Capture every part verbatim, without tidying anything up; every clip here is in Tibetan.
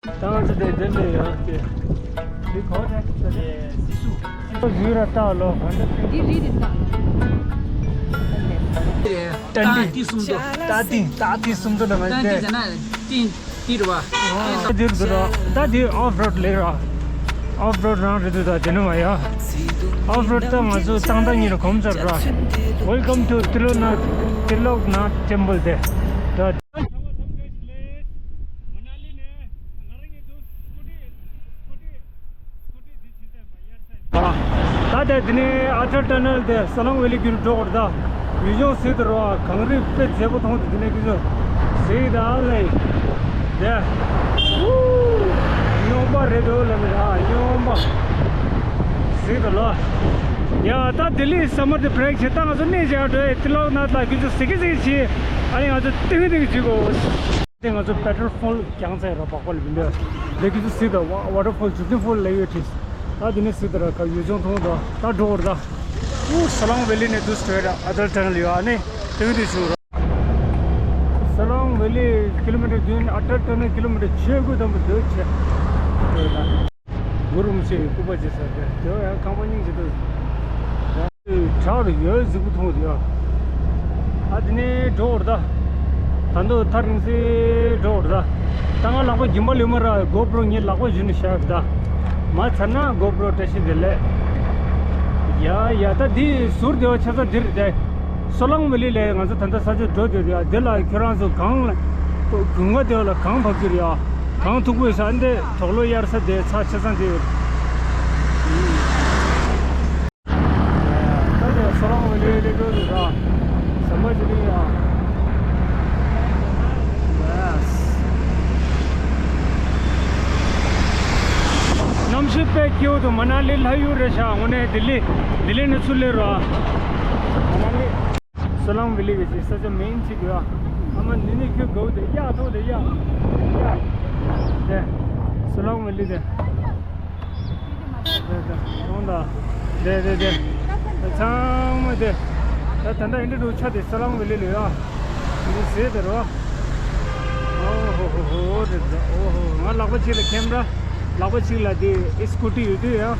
ད་ང་ཚོ་དེ་དེ་ནས་ཡང་དེ། དེ་གོ་རེད་དེ། ཡུལ་ར་ལྟ་ལོ་ག་འདྲ། འདི་རི་རི་ལྟ། ཏན་ཏི་སུམ་མདོ། ཏ་ཏི་ཏ་ཏི་སུམ་མདོ་ལ་ང་ཏན་ཏི་ཟེར་ན་ཏིན་ཏིར་བ། ཨོ་འདིར་འདུག་ར། ད་འདི་ཨོཕ་རོཌ་ལེགས་ར། ཨོཕ་རོཌ་རང་རེད་འདུག་ད་དེ་ནས་མ་ཡ། ཨོཕ་རོཌ་ད་ང་ཚོ་ཏང་ཏང་གཉིས་ལ་གོམས་ཚར་ར། Welcome to Triloknath Triloknath Temple དེ། ད། ད་ལྟ་དེ་ནས་ཨ་ཊལ་ཊ་ནལ་དེ་སོ་ལང་ཝེ་ལི་བརྒྱུད་འགྲོ་བར་ད་ཡུལ་ལྗོངས་གཟིགས་དུ་རོ། གངས་རི་དཔེ་མཛེས་པོ་མཐོང་དུ་དེ་ནས་ཀི་ཚོ་གཟིགས་ད་ལེ། དེ་སྨྱོན་པ་རེད་འདུག་ལ་མི་ར་སྨྱོན་པ་གཟིགས་དུ་ལོ། ཡ་ད་ལྡི་ལི་སམ་མར་དེ་བྷི་རེག་བྱེད་ད་ང་ཚོ་གནས་བྱེད་འགྲོ་ཡ་ཏི་ལོག་ན་ད་ཀི་ཚོ་གཟིགས་གི་གཟིགས་གི་བྱེད། ཨ་ནི་ང་ཚོ་ཏིང་ཏིང་བྱེད་དགོས། དེ་ང་ཚོ་ཝ་ཊར་ཕོལ་རྒྱང་ཚད་རོ་བག་པ་ལ་མི་འདོད། ལས་ཀྱི་ཚོ་སྲིད་དང་ཝ་ཊར་ཕོལ་ཇུ་ཊི་ཕོལ་ལས་ཡོད་ཁྲིས། ད་དེ་ནས་སྲིད་དང་ར་ཁ་ཡུལ་ལྗོངས་མཐོང་དང་ད་འགྲོ་བར་ད། ཨུ་སོ་ལང་ཝེ་ལི་ནས་དུ་སྟོད་ར་ཨ་ཊལ་ཊ་ནལ་ཡོད་ཨ་ནི་དེ་བི་དུ་བྱུང་ར། སོ་ལང་ཝེ་ལི་ཀི་ལོ་མི་ཊར་བདུན། ཨ་ཊལ་ཊ་ནལ་ཀི་ལོ་མི་ཊར་ཆོས་སྐུ་དམ་པོ་འདོད་ཆེ། གུ་རུ་རིན་པོ་ཆེ་ཡི་སྐུ་པར་ཅིག་ཟེར་ཏེ་དེ་ཡང་ཁང་པ་སྙིང་རྗེ་འདུག་བྲག་རུ་ཡོད་གཟིགས་པོ་མཐོང་རེད་ཡ། ཨ་དེ་ནས་འགྲོ་བར་ད། ད་འདོད་ཐར་རིང་སེ་འགྲོ་བར་ད། ད་ང་ལག་པ་རྒྱུན་པ་ལས་མ་ར་གོ་པྲོ་ངའི་ལག་པ་བཞུར་ནས་བཞག་ད། མ་ཚར་ན་གོ་པྲོ་བཀྲ་ཤིས་བདེ་ལེགས། ཡ་ཡ་ད་འདི་ཟུར་བདེ་བ་ཆ་ཚང་འདིར་བསྡད། སོ་ལང་ཝེ་ལི་ལས་ང་ཚོ་ད་ལྟ་ས་ཆ་འགྲོ་བསྡད་ཡོད། འདི་ལ་ཁྱོད་རང་ཚོ་གངས་ལ་དགུན་ཁ་དེ་ལ་གངས་བབས་ཀྱི་རེད་ཡ། གངས་མཐུག་པོའི་ས་འདི་དོག་ལོ་གཡར་ས་དེ་ཚ་ཆ་ཚང་དེ་ཡོད། ད་དེ་སོ་ལང་ཝེ་ལི་ལས་འགྲོ་འདུག་ར། ཟམ་པ་ཅི་ལི་ཡ། ཡེས། གནམ་གཤིས་དཔེ་སྐྱིད་པོ་འདུག་མ་ན་ལི་ལྷ་ཡུལ་རེད་ཤག་དངོས་གནས་ལྡི་ལི། ལྡི་ལི་ནས་ཚུར་སླེབས་ར། མ་ན་ལི། སོ་ལང་ཝེ་ལི་གི་ཅིག་ས་ཆ་མིང་ཅིག་ཡོད། ཨ་མ་འདི་ནི་ཁྱོད་དགའ་བོ་དེ་གཡག་ཐོག་དེ་གཡག་གཡག་དེ་སོ་ལང་ཝེ་ལི་དེ། དེ་དེ་མཐོང་ད། དེ་དེ་དེ་ཚང་མ་དེ། ད་ད་ལྟ་ཨིན་དྲ་འགྲོ་ཆ་དེ་སོ་ལང་ཝེ་ལི་ལ་ཡོད། འདི་ཟེར་དེ་རོ། ཨོ་ཧོ་ཧོ་ཧོ་རེད་ད། ཨོ་ཧོ། ང་ལག་པ་གཅིག་ལ་ཁེམ་ར། ལག་པ་གཅིག་ལ་དེ་ཨི་སྐུ་ཊི་ཡོད་དུས་ཡང་།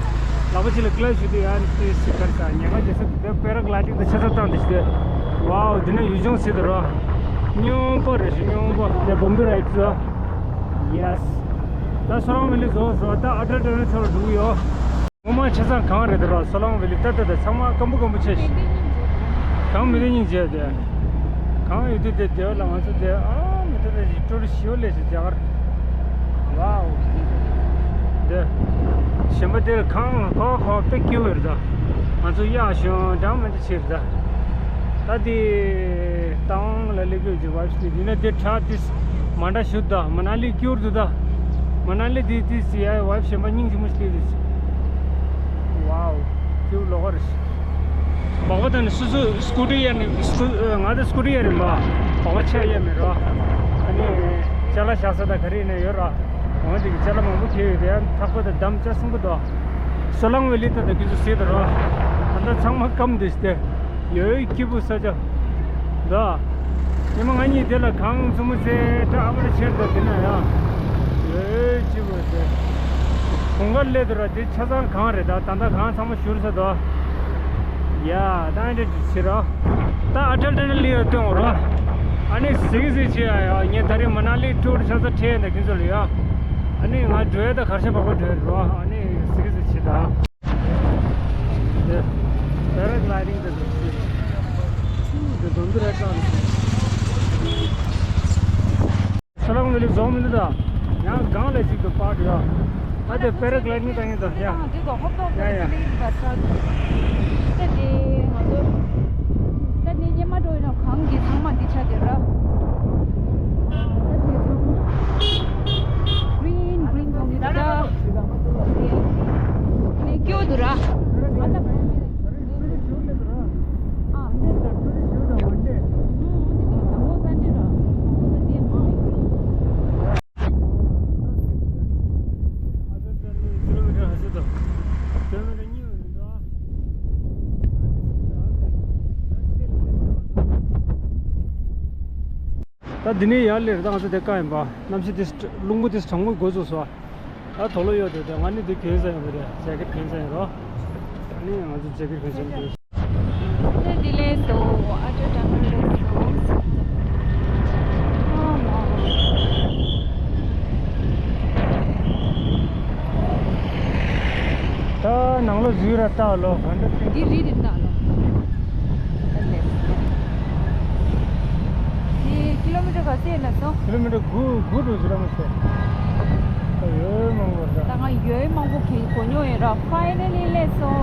ལག་པ་གཅིག་ལ་ཀི་ལ་ཆུ་དུས་ཡང་དེ་སི་ཁར་ས་ཉེ་ག་རྗེས་ས་དེ་པེ་ར་གི་ལའི་ཌིང་དེ་ཆ་ཚང་བཏང་དེ་ཞིག་དེ། ཝའོ་དེ་ནས་ཡུལ་ལྗོངས་ཟེར་དེ་རོ། སྨྱོན་པ་རེད་ཤི་སྨྱོན་པ་དེ་བོམ་བེ་རའིཊ་ས། ཡེས། ད་སོ་ལང་ཝེ་ལི་བཟོ་བཟོ་ད་ཨ་ཊལ་ཊ་ནལ་ཕྱོགས་ལ་འགྲོ་གི་ཡོད། ངོ་མ་ཆ་ཚང་གངས་རེད་དེ་ར། སོ་ལང་ཝེ་ལི་ཏག་ཏག་ཏག་ཚང་མ་སྐམ་པོ་སྐམ་པོ་ཆེ་ཞིག་གངས་མི་དེ་སྙིང་རྗེ་དེ། གངས་ཡོད་དུས་དེ་དེ་ལ་ང་ཚོ་དེ་ཨ་མི་ཏག་ཏག་ཞིག་ཀྲོ་རི་ཞིའོ་ལས་ཞིག་རྒྱ་གར། ཝའོ། དེ། གཞན་པ་དེར་གངས་ཁོག་ཁོག་དཔེ་སྐྱིད་པོ་རེད་ད། ང་ཚོ་གཡག་ཞོན་འགྲམ་མི་འདི་ཕྱིར་ད། ད་དེ་ཏང་ལ་སླེབས་ཡོད་ཀྱི་ཝའིབ་སླེབས་ཡིན་ན་དེ་ཁྲ་དེ་མ་འདྲ་ཞུ་ད། མ་ན་ལི་སྐྱུར་འདུག་ད། མ་ན་ལི་དེ་དེ་སི་ཡ་ཝའིབ་གཞན་པ་སྙིང་རྗེ་མོ་ཞིག་སླེབས་ཡོད། ཝའོ། སྐྱུར་ལོག་རེད། བག་པ་དང་ནི་སོ་སོ་སྐུ་ཊི་ཡ་ནི་སྐུ་ང་དང་སྐུ་ཊི་ཡ་རེད་མ། བག་པ་ཆེ་ཡ་མེད་རོ། ཨ་ནི་ཅ་ལག་བཞག་ས་ད་ག་རེ་ཡིན་ན་ཡོད་ར། འོ་དེ་གི་ཅ་ལག་མང་པོ་ཁྱེར་ཡོད་དེ་ཡང་ཐག་པ་དང་འདམ་ཅ་གསུམ་པོ་དོ། སོ་ལང་ཝེ་ལི་ད་ད་ཁྱེད་ཚོ་ཟེར་ད་རོ། ད་ལྟ་ཚང་མ་སྐམ་དེ་ཞིག་སྟེ། ཡོད་སྐྱིད་པོ་ས་ཆ། ད། ཉི་མ་ང་གཉིས་དེ་ལ་གངས་མཚོ་མོ་ཚེ་ད་ཨ་མ་ལ་ཆེར་ད་དེ་ན་ཡང་། ཡོད་སྐྱིད་པོ་དེ། དགུན་ཁ་སླེབས་ད་ར་དེ་ཆ་ཚང་གངས་རེད་ད། ད་ལྟ་གངས་ཚང་མ་བཞུར་ས་དོ། ཡ་ད་ཨ་འདྲ་ཅིག་བྱེད་རོ། ད་ཨ་ཊལ་ཊ་ནལ་ལི་ཡ་སྟོན་འོ་རོ། ཨ་ནི་གཟིགས་གཟིགས་བྱེད་ཡ་ཡ་ངས་ད་རེས་མ་ན་ལི་ཊུར་ཆ་ཚང་ཁྲིད་ཡ་ད་ཁྱེད་ཚོ་ལ་ཡ། ཨ་ནི་ང་འགྲོ་ཡ་ད་གར་ཤ་བག་པ་འགྲོ་ཡ་རོ། ཨ་ནི་གཟིགས་གཟིགས་བྱེད་ད། དེ་པེ་ར་གི་ལའི་ཌིང་དེ་ཚོ་བྱེད། དེ་དོན་དུ་རེད་ཀྱང་། སོ་ལང་ཝེ་ལི་རྫོང་མི་འདུག་ད། ཡང་སྒང་ལ་ཅིག་ཏུ་པར་ཡོད། ད་དེ་པེ་ར་གི་ལའི་ཌིང་བཏང་ཡིན་ད་ཡ། ཡ་ཡ། ད་དེ་ང་ཚོ་ད་ནི་སྙེ་མ་འགྲོ་ཡིན་ན་གངས་ཀྱི་ཚང་མ་འདི་ཆ་དེ་ར། ད་དེ་ཚང་མ་གི་རིན་གི་རིན་ཚང་གི་ད་ད་དེ་ནི་སྐྱོ་འདུག་ར། ཨ་ད། འདི་ནས་ཡར་སླེབས་རེད། ད་ང་ཚོ་དེ་བཀག་ཡིན་པ། གནམ་གཤིས་དེ་རླུང་བུ་དེ་གྲང་མོ་འགོ་བཙུགས་སོང་། ད་དུག་ལོག་གཡོགས་དེ། དེ་ང་ནི་འདི་གྱོན་ས་ཡོད་མ་རེད། ཇེ་ཀེཊ་གྱོན་ས་ཡིན་རོ། ཨ་ནི་ང་ཚོ་ཇེ་ཀེཊ་གྱོན་ས་ཡོད། འདི་ལས་སོ། ཨ་ཅོ་ཀྲང་ལས་སོ། ད་ནང་ལོགས་འཛུལ་ར་ལྟ་ལོ། ག་འདྲ་ཅིག་འདི་རི་རི་ལྟ་ལོ། ད་ལས། འདི་ཀི་ལོ་མི་ཊར་ག་ཚད་ཡིན་ན་སོང་། ཀི་ལོ་མི་ཊར་དགུ་དགུ་འགྲོ་ཟེར་ར་མ་སོང་། ད་ཡོད་མང་པོ་འདྲ། ད་ང་ཡོད་མང་པོ་གི་གོ་མྱོང་ཡོད་ར། ཕའི་ནལ་ལི་ལས་སོ།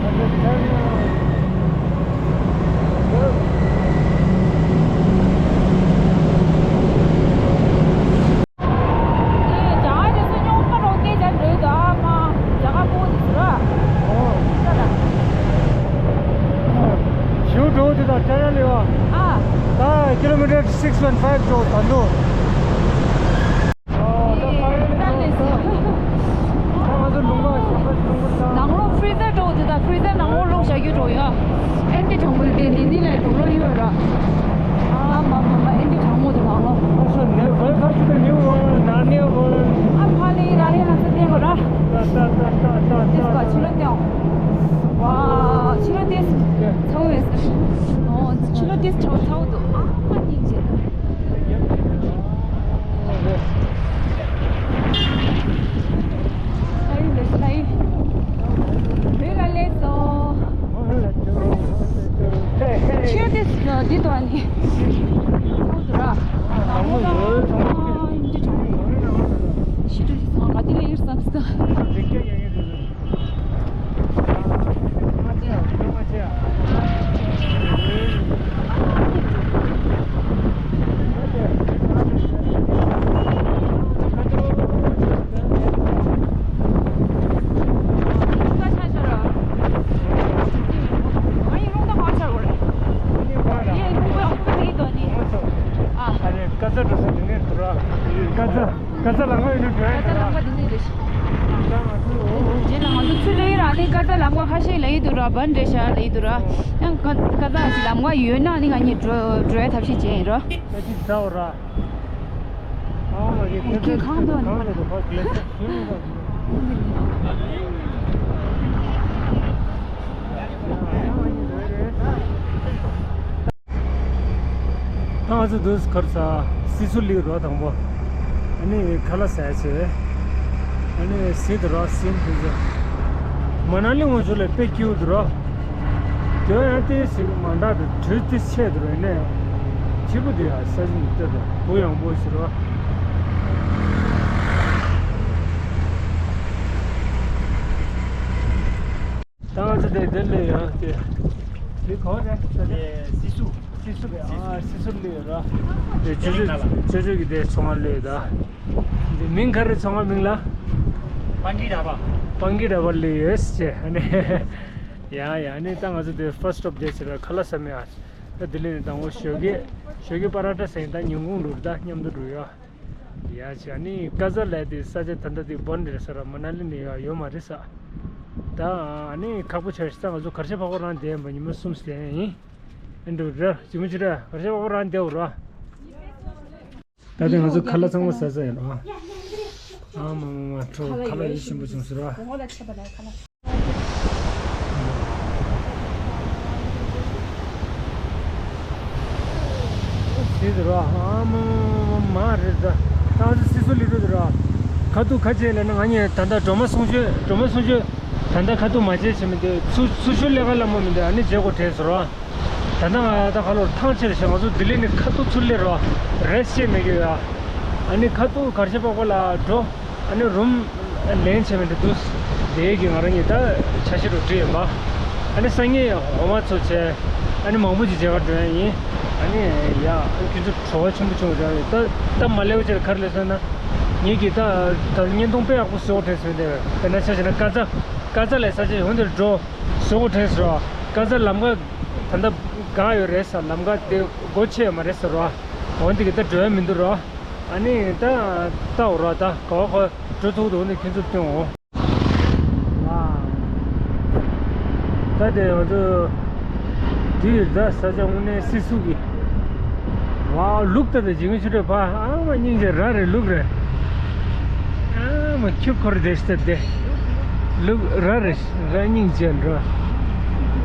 ད་ལས་ད་ཡོད། ཞུ་འགྲོ་དེ་དང་ཏྲ་ཡ་ལེ་བ། ཨ། ད་ཀི་ལོ་མི་ཊར་six one five འགྲོ་ད་འདུག་ཨ། ད་ཕ་ཡུལ་ལ་འགྲོ་ད། ད་ང་ཚོ་ལུང་པ་ཞོགས་པ་ལུང་པ་ད། ནང་ལོགས་ཕི་རི་ཛར་འགྲོ་དེ་དང་། ཕི་རི་ཛར་ནང་ལོགས་བླུགས་བཞག་རྒྱུ་འགྲོ་ཡ། ཨེ་འདི་གྲང་མོ་དེ་འདི་ནི་ལས་དུག་ལོག་ཡོད་ར། ཨ་མ་མ་མ། ཨེ་འདི་གྲང་མོ་དེ་ནང་ལོགས། Also, ne- welcome to the new world, Narnia world. ཨ་ཕ་ལེ་ར་ལེ་ང་ཚོ་བསྟན་དགོས་ར། ད་ད་ད་ད་ད། དེ་སྐོར་ཕྱི་ལོགས་བསྟན། ཝ། ཕྱི་ལོགས་དེ་ཚ་བོ་ཡོད་ས། ཨོ། ཕྱི་ལོགས་དེ་ཚ་བོ་ཚ་བོ་འདུག་ཨ་མ་སྙིང་རྗེ། ལ་ཡི་ལ་ཡི་བོད་ལ་སླེབས་སོང་། ཕྱི་དེ་འདི་དོ་ཨ་ནི། ཚ་བོ་འདུག་ར། ནང་ལོགས་ལ་ཨ་འདི་གྲང་མོ། ཤི་དུས་ཀྱི་ཚང་ག་དེ་ལ་ཡིར་བསམ་སྟངས། ཀ་ཛ་འགྲོ་ས་འདི་ནས་འགྲོ་ར། ཀ་ཛ། ཀ་ཛ་ལམ་ཁ་ཡོད་ན་འགྲོ་ཡ། ཀ་ཛ་ལམ་ཁ་འདི་ནས་རེད། རྗེས་ལ་ང་ཚོ་ཚུར་སླེབས་ར་ནི་ཀ་ཛ་ལམ་ཁ་ཁ་ཤས་ལ་ཡི་འདུག་ར། བན་རེད་ཤག་ལ་ཡི་འདུག་ར། ཡང་ཀ་ཀ་ཛ་ཞིག་ལམ་ཁ་ཡོད་ན་ནི་ང་གཉིས་འགྲོ་འགྲོ་ཡ་ཐབས་ཤེས་བྱས་ཡིན་ར། ད་ཅི་ཟ་འོ་ར། ཨ་མ་རེད། ཁྱེད་ཁང་དུ་ནི་ཁང་དུ་ཕ་གི་ལས་ས་ཞུ་མི་པ། ད་ང་ཚོ་འདུག་སེ་ཁར་ས་སི་སུ་ལི་རོ་དང་པོ། ཨ་ནི་ཁ་ལག་ཟ་ཡ་བྱས། ཨ་ནི་ཟི་དུ་རོ་སིན་དུ་ཟེར། མ་ན་ལི་ངོ་ཚོ་ལས་དཔེ་སྐྱིད་པོ་འདུག་རོ། དེ་ཡང་ཏི་སི་མ་འདྲ་འདུག་དྲོད་ཏི་ཆེ་འདུག་རོ། ཡིན་ནའི་སྐྱིད་པོ་འདུག་ཡ། ས་ཆ་འདི་ལྟ་དང་གུ་ཡངས་པོ་ཞིག་རོ། ད་ང་ཚོ་དེ་དེ་ལས་ཡང་དེ། དེ་ག་རེ། དེ་སི་སུ། སི་སུ་རེད། ཨ། སི་སུ་ལས་ར། དེ་ཅོ་ཅོ་ཅོ་ཅོ་གི་དེ་ཚོང་ཁང་ལས་ད། དེ་མིང་ག་རེ། ཚོང་ཁང་མིང་ལ། པང་གི་ཌ་བ། པང་གི་ཌ་བ་ལས་ཡོད་ཟེར་ཨ་ནི། ཡ་ཡ། ཨ་ནི་ད་ང་ཚོ་དེ་ཕར་སི་ཊོབ་དེ་ཟེར་ར། ཁ་ལག་ཟ་མི་ཨ། ད་དེ་ལས་ནི་དང་པོ་ཞོགས་ཀས་ཞོགས་ཀས་པ་ར་ཊ་ཟ་ཡིན། ད་ཉིན་གུང་འགྲོ་ད་མཉམ་དུ་འགྲོ་ཡ། ཡ་ཆ་ནི་ཀ་ཛ་ལ་དེ་ས་ཆ་ད་ལྟ་དེ་བོན་རེད་ས་ར། མ་ན་ལི་ནས་ཡ་ཡོད་མ་རེད་ས། ད་ཨ་ནི་ཁག་པོ་ཆགས་ཤག་ང་ཚོ་གར་ཞ་འཕགས་པ་རང་བསྡད་ཡིན་པ། ཉི་མ་གསུམ་བསྡད་ཡིན། ཨེ་འགྲོ་ར་ཅི་མོ་ཅི་ར། གར་ཞ་འཕགས་པ་རང་བསྡད་འོ་ར། ད་ལྟ་ང་ཚོ་ཁ་ལག་ཚང་མ་ཟ་ཟ་ཡིན་ར། ཨ་མ་མ་མ། ཁྲོ་ཁ་ལག་ཡིད་ཞིམ་པོ་བྱུང་ཟེར་ར། དེ་རེད་ར། ཨ་མ་མ་མ་མ་རེད་ད། ད་ང་ཚོ་སི་སུ་ལི་འགྲོ་དེ་ར། ཁ་ཐུག་ཁ་ཆེ་ལ་ནི་ང་གཉིས་ད་ལྟ་སྒྲོལ་མ་གསུང་ཆོས། སྒྲོལ་མ་གསུང་ཆོས་ད་ལྟ་ཁ་ཐུག་མ་བྱེད་བྱེད་མི་འདུག་ཚུ་ཚུ་ཤོ་ལས་ཀ་ལ་མ་མི་འདུག་ཨ་ནི་བྱེད་དགོས་དྲན་སོང་ར། ད་ལྟ་ང་ད་ཁ་ལོར་ཐང་ཆད་ཤག་ང་ཚོ་ལྡི་ལི་ནས་ཁ་ཐུག་ཚུར་སླེབས་ར། རེ་སི་ཊི་བྱེད་མི་དགོས་ཡ། ཨ་ནི་ཁ་ཐུག་གར་ཞ་འཕགས་པ་ལ་འགྲོ། ཨ་ནི་རུམ་ལེན་བྱས་པ་འདྲ་འདུག་དེའི་གི་ང་རང་གཉིས་ད་འཆར་གཞི་རུ་བྲིས་ཡོད་པ། ཨ་ནི་སང་ཉིན་འོ་མ་ཚོ་བྱས། ཨ་ནི་མང་པོ་ཅིག་མཇལ་ཁ་འགྲོ་ཡ་ཡིན། ཨ་ནི་ཡ། ཨ་ནི་ཁྱོད་ཚོ་བྲོ་བ་ཆེན་པོ་བྱུང་རེད། ད་ད་མ་སླེབས་ཕྱིར་ག་རེ་སླེབས་སོང་ན། ངེད་ཀྱིས་ད་ད་བརྙན་ཐུང་དཔེ་ཡག་པོ་བཟོ་དགོས་དྲན་སོང་། དེ་དཔེར་ན་ཆ་བཞག་ན་ཀ་ཛ། ཀ་ཛ་ལ་ས་ཆ་ཡོང་དེར་འགྲོ། བཟོ་དགོས་དྲན་སོང་། ཀ་ཛ་ལམ་ཁ་ད་ལྟ་འགག་ཡོད་རེད་ས། ལམ་ཁ་དེ་སྒོ་ཕྱེ་ཡོད་མ་རེད་ཟེར་བ། འོན་ཏེ་གི་ད་འགྲོ་ཡ་མི་འདུག་རོ། ཨ་ནི་ད་ལྟ་འོ་ར། ད་ག་བ་ག་འགྲོ་ཐུབ་འདུག་འོ་ནི་ཁྱོད་ཚོར་སྟོན་འོ། ད་དེ་ང་ཚོ་དེ་ཡི་ད་ས་ཆ་དངོས་གནས་སི་སུ་གི། ཨ་ལུག་ད་ད་ཇིང་ཆུ་རེ་ཕ་ཨ་མ་སྙིང་རྗེ་ར་རེ་ལུག་རེ། ཨ་མ་ཁྱུ་འཁོར་དེ་ཤི་ད་དེ། ལུག་ར་རེ་ར་སྙིང་རྗེ་འགྲོ།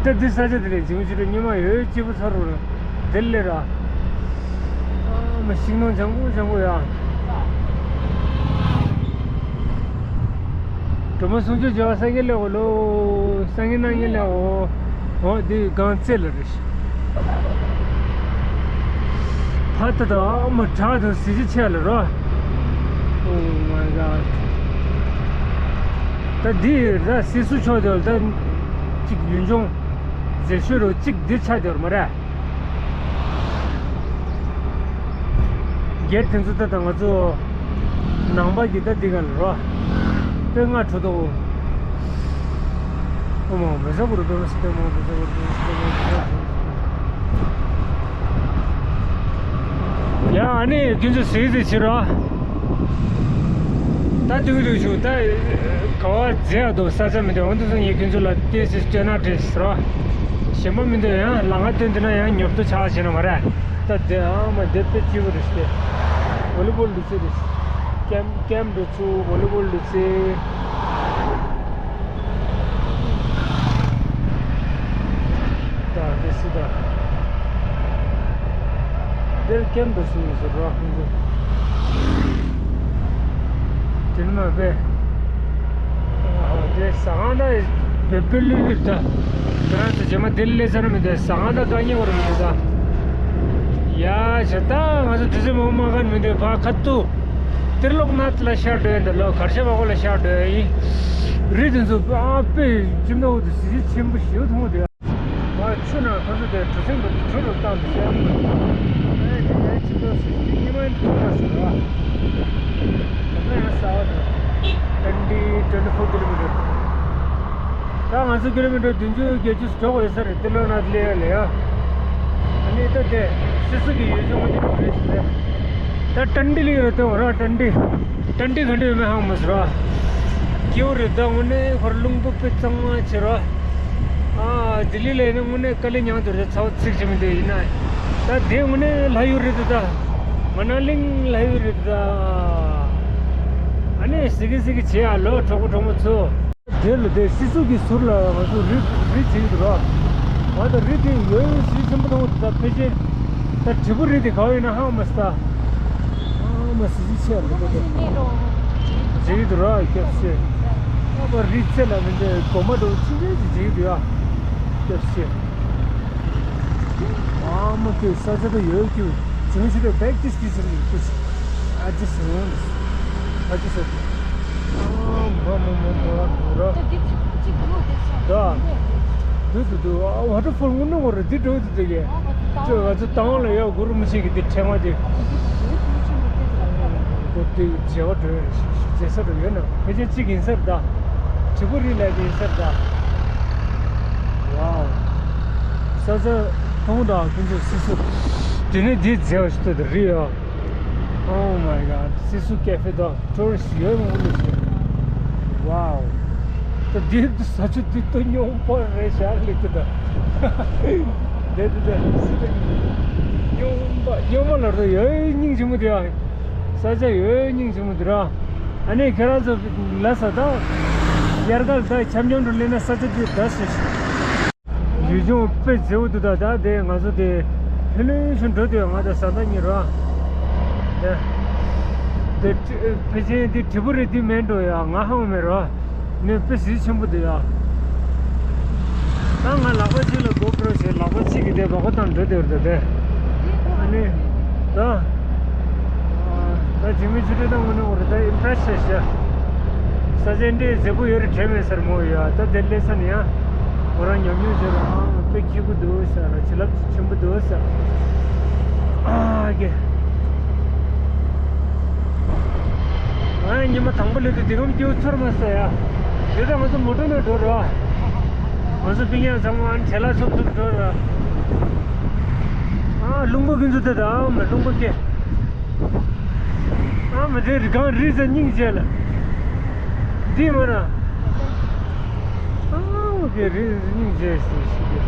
ད་འདི་ས་ཆ་དེ་ལས་ཇིང་ཆུ་རེ་ཉི་མ་ཡོད་སྐྱིད་པོ་ཚ་རུ་རེ། དེ་ལས་ར། ཨ་མ་ཤིང་ནང་ལྗང་གུ་ལྗང་གུ་ཡ། སྒྲོལ་མ་གསུང་ཆོས་བྱ་བ་སངས་རྒྱས་ལེགས་འོ་ལོ། སངས་རྒྱས་རྣམ་གཉིས་ལེགས་འོ། འོ་འདི་གང་རྩེ་ལ་རེད། ཕ་ད་ད་ཨ་མ་བྲག་དང་གཟི་བརྗིད་ཆེ་ལ་རོ། Oh my god. ད་འདི་ར་སི་སུ་ཆོག་དེ་ད་ཅིག་ཡུལ་ལྗོངས་མཛེས་ཤོས་རུ་ཅིག་འདི་ཆགས་དེ་རུ་མ་རེད། སྒེར་དེ་ཚོ་ད་ད་ང་ཚོ་ནང་པ་གི་ད་འདི་ག་ལ་རོ། དཔེ་ང་ཁྲོ་དོ། ཨོ་མ་མེ་ས་གུ་རུ་པེ་མ་སི་པེ་མ་པེ་ས་གུ་རུ་པེ་མ་སི་པེ་མ་པེ་ས་གུ་རུ། ཡ་ཨ་ནི་ཁྱོད་ཚོ་ཟིག་ཟིག་བྱེད་རོགས། ད་དུས་དུས་ཆུ་ད་ག་བ་རྫས་ཡག་འདུག་ས་ཆ་མི་འདུག་འོན་ཏེ་སོང་ངས་ཁྱོད་ཚོ་ལ་ཏེ་སི་སྤྲད་ན་བྲེལ་ཟེར་རོགས། ཞེན་པ་མི་འདུག་ཡང་ལ་ང་སྟོན་དུས་ན་ཡང་ཉོབ་ཏོ་ཆགས་བྱེད་ན་མ་རེད། ད་དེ་ཨ་མ་དེ་དཔེ་སྐྱིད་པོ་རེད་ཤི། བོ་ལི་བོལ་འདུག་ཚེ་རེད། ཀེམ་ཀེམ་འགྲོ་ཚུལ་བོ་ལི་བོལ་འདུག་ཚེ། ད་དེ་སི་ད། དེར་ཀེམ་དུ་སུ་ཡིན་ཟེར་རོགས་ཁོང་ཚོ། དེ་ནི་མ་པས། དེ་ཟ་ཁང་ད་བེ་པེ་ལི་ལི་ད། དེ་རང་ཚོ་རྗེས་མ་དེ་ལི་ལི་ཟ་ན་མི་འདུག་ཟ་ཁང་ད་དཀའ་ངལ་བར་མི་འདུག་ད། ཡ་ཞེ་ད་ང་ཚོ་དུས་ཚོད་མང་མ་ག་མི་འདུག་ཕ་ཁ་ཏུ། དེར་ལོག་ན་ལ་ཤར་འགྲོ་ཡིན་ད་ལོ་གར་ཤ་བ་གོ་ལ་ཤར་འགྲོ་ཡིན། རི་དེ་ཚོ་ཨ་དཔེ་ཁྱིམ་ནང་དུ་གཟི་བརྗིད་ཆེན་པོ་ཞིག་མཐོང་དེ། ང་ཆུ་ནང་ཁོ་ཚོ་དེ་གྲུ་གཟིངས་པ་གྲུ་རུ་བཏང་དུ་བཤད་མོད། ཨེ་དེ་ཡང་ཆུ་ཐོག་སུ་ཞིག་ཉི་མ་ཡིན་ཐོག་ལ་ཟེར་བ། ད་ལྟ་ཡང་ས་བ་དང་ཏན་ཏི་ཏན་ཏི་ཕོ་ཀི་ལོ་མི་ཊར། ད་ང་ཚོ་ཀི་ལོ་མི་ཊར་བདུན་ཅུ་བརྒྱད་ཅུ་འགྲོ་དགོས་ས་རེད་དེ་ལོ་ན་ལེ་ཡ་ལེ་ཡ། ཨ་ནི་ད་དེ་སི་སུ་གི་ཡུལ་ལྗོངས་འདི་རེད་ཟེར། ད་ཏན་ཏི་ལི་ཡོད་དོ་ར་ཏན་ཏི། ཏན་ཏི་ག་འདྲ་ཡོད་མེད་ཧང་མ་ཟེར་བ། སྐྱིད་པོ་རེད་ད་དངོས་གནས་ཁོར་རླུང་བུ་དཔེ་གཙང་མ་བྱེད་རོགས། ཨ་ལྡི་ལི་ལ་ཡིན་ན་དངོས་གནས་དཀའ་ལས་མྱངས་འདུག་རེད་ཚ་བ་ཚིག་བྱེད་མི་འདུག་ཡིན་ན། ད་དེ་དངོས་གནས་ལྷ་ཡུལ་རེད་འདུག་ད། མ་ན་ལིང་ལྷ་ཡུལ་རེད་འདུག་ད། ཨ་ནི་སི་གི་སི་གི་བྱེད་ཨ་ལོ་གྲོགས་པོ་གྲོགས་མོ་ཚོ། དེ་ལ་དེ་སི་སུ་གི་ཟུར་ལ་ང་ཚོ་རི་རི་བྱེད་ཀྱི་འདུག་ར། ང་ད་རི་དེ་ཡོད་ཡོད་ཟི་ཆེན་པོ་དང་ད་ཕལ་ཆེར་ད་དྲིལ་བུ་རི་དེ་ག་བ་ཡིན་ན་ཧང་མ་སི་ད། ཨ་མ་སི་ཟི་ཆེ་ལ་དེ་དེ་བྱེད་ཀྱི་འདུག་ར་སྐྱབས་ཤེ། ཨ་མ་རི་ཚེ་ལ་མི་འདྲ་གོ་མ་འགྲོ་ཅི་འདྲ་ཅི་བྱེད་ཀྱི་འདུག་ཡ། སྐྱབས་ཤེ། ཨ་མ་ཁྱོད་ས་ཆ་ད་ཡོད་ཀྱི་ཇིང་ཆི་རེ་བེག་ཏིས་ཏིས་རེ་ཀུ་ཆི། ཨ་ཅི་སི་ཨ་ཅི་སི། ཨ་མ་མ་མ་མ་མ་ར། ད་འདི་ཚོ་གཅིག་འགྲོ་བསྡད་ས་ད། འདུག་འདུག་འདུག་ཨ་ཝ་ཊར་ཕོལ་དངོས་གནས་ངོ་ར་འདི་འགྲོ་འདུག་འདུག་གས། ཨ་ང་ཚོ་ང་ཚོ་ཏང་ལ་ཡ་གུ་རུ་མི་ཤེས་གི་འདི་ཕྲེང་བ་འདི། འགོ་འདི་མཇལ་བ་འགྲོ་ཡ་མཇལ་ས་འགྲོ་ཡོད་ན་ཕལ་ཆེར་གཅིག་ཡིན་ས་རེད་ད། དྲིལ་བུ་རི་ལ་ཡིན་ས་རེད་ད། ཝའོ། ས་ཆ་མཐོང་དང་ཁྱོད་ཚོ་སི་སི། དེ་ནས་འདི་མཇལ་བ་ཞིག་ལྟོས་དང་རི་ཡ། Oh my god. སི་སུ་ཀེ་ཧྥེ་དང་ཊུ་རི་སི་ཊི་ཡོད་མང་པོ་སླེབས་ཤག་ཝའོ། ད་འདི་ས་ཆ་འདི་ལྟོས་སྙོམས་པོ་རེད་ཤག་ལེགས་འདུག་ད། དེ་དེ་དེ་སི་ཏ་གི་སྙོམས་པོ་སྙོམས་པོ་ལ་ར་ཡོད་སྙིང་རྗེ་མོ་དེ་ཡ། ས་ཆ་ཡོད་སྙིང་རྗེ་མོ་དེ་ར། ཨ་ནི་ཁྱེད་རང་ཚོ་ལ་ས་ད། དབྱར་ཁ་ལ་ད་འཆམ་འཆམ་འགྲོ་སླེབས་ན་ས་ཆ་འདི་ད་སུ་ཞིག་ཡུལ་ལྗོངས་དཔེ་མཛེས་པོ་འདུག་ད་ད་དེ་ང་ཚོ་དེ་ཧེ་ལུན་ཤུན་འགྲོ་དུས་ང་དང་བཟའ་ཟླ་གཉིས་རོ། དེ་དེ་ཕལ་ཆེར་དེ་དྲིལ་བུ་རི་དེ་མེད་འགྲོ་ཡ་ང་ཧང་མེད་རོ། ནི་དཔེ་གཟི་ཆེན་པོ་འདུག་ཡ། ད་ང་ལག་པ་གཅིག་ལ་གོ་པྲོ་བྱས་ལག་པ་གཅིག་གིས་དེ་སྦག་སྦག་བཏང་འགྲོ་དེ་རེད་དེ། ཨ་ནི། ད། ད་ཇི་མི་ཇི་ཏྲེ་ད་དངོས་གནས་འོ་རེད་ད་ཨིམ་པྲེ་སི་ཆགས་ཤག་ས་ཆ་འདི་མཛེས་པོ་ཡོད་རེད་དྲན་མེད་སར་མོ་ཡ་ད་དེ་སླེབས་ས་ནས་ཡ། ང་རང་ཉམས་མྱོང་བྱས་ལ་ཨང་དཔེ་སྐྱིད་པོ་འདུག་ས་ལ་བྱིན་རླབས་ཆེན་པོ་འདུག་ས། ཨ་ཀེ། ང་ཉི་མ་དང་པོ་སླེབས་དུས་འདི་གམ་སྐྱིད་པོ་ཚོར་མ་སོང་ཡ། དེ་ད་ང་ཚོ་མོ་ཊ་ནང་འགྲོ་རོགས། ང་ཚོ་པིང་ཡང་ཚང་མ་ཨ་ནི་བྲེལ་བ་ཚུབ་ཚུབ་འགྲོ་ར། ཨ་རླུང་བུ་ཀུན་ཚོ་དེ་ད་ཨ་མ་རླུང་བུ་སྐྱེ། ཨ་མ་དེ་རི་གང་རི་ཟ་སྙིང་རྗེ་ལ། འདི་མ་ར། ཨ་མ་དེ་རི་ཟ་སྙིང་རྗེ་ཞིག་ཞིག་གི།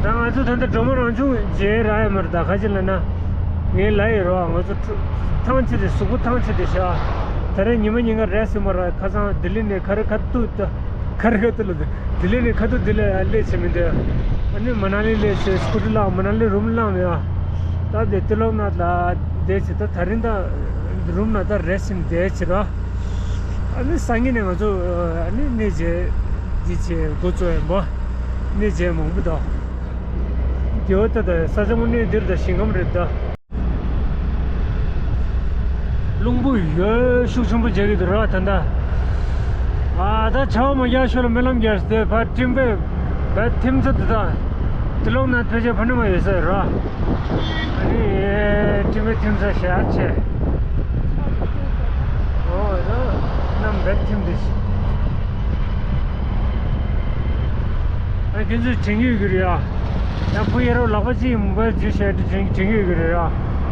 ད་ང་ཚོ་ད་ལྟ་སྒྲོལ་མ་རང་བྱུང་མཇལ་རག་ཡོད་མ་རེད། ད་ཁ་ཅིག་ལ་ན་ངས་ལབ་ཡོད་རོགས། ང་ཚོ་ཐང་ཆད་དེ་གཟུགས་པོ་ཐང་ཆད་དེ་ཤག་ད་རེས་ཉི་མ་ཉིན་ག་རེ་ཟིན་པ་ར། ཁ་སང་ལྡི་ལི་ནས་ཁ་རེ་ཁ་ཐུག་ད་ཁ་རེ་ཁ་ཐུག་ལ་ལྡི་ལི་ནས་ཁ་ཐུག་འདི་ལ་སླེབས་བྱས་མི་འདུག་ཨ་ནི་མ་ན་ལི་སླེབས་བྱས་སྐུ་ཊི་བླངས། མ་ན་ལི་རུམ་བླངས་ཡ། ད་དེ་ཏི་ལོག་ནཱཐ་ལ་བསྡད་བྱས། ད་ད་རིང་ད་རུམ་ནང་ད་རེ་ཟིན་བསྡད་བྱས་ར། ཨ་ནི་སང་ཉིན་ནས་ང་ཚོ་ཨ་ནི་གནས་མཇལ་འདི་བྱས་འགོ་བཙུགས་ཡིན་པ། གནས་མཇལ་མང་པོ་འདུག་དེ་བ་ད་ད་ས་ཆ་དངོས་གནས་འདིར་ད་ཞིང་ཁམས་རེད་ད། རླུང་བུ་ཡོད་ཤུགས་ཆེན་པོ་རྒྱག་གི་འདུག་ར་ད་ལྟ། ཨ་ད་ཆར་པ་མ་རྒྱག་ཞོར་ལ་སྨོན་ལམ་རྒྱག་སྟེ་ཕར་སྤྲིན་པས་བད་ཐིམ་ས་འདི་དང་། ཏི་ལོག་ནཱཐ་ཕལ་ཆེར་ཕ་ནུ་མ་ཡོད་ས་རེད་ར། ཨ་ནི་སྤྲིན་པས་ཐིམ་ས་ཞེ་དྲག་ཆེ། ཨོ་ད་གནམ་བད་ཐིམ་དེ་ཞིག་ཨ་ཁྱེད་ཚོས་དྲན་གྱི་ཡོད་ཀྱི་རེད་ཡ། ཡང་ཕུ་ཡ་རོ་ལག་པ་གཅིག་མོ་བལ་འཇུ་བྱས་དྲན་གྱི་ཡོད་ཀྱི་རེད་ར།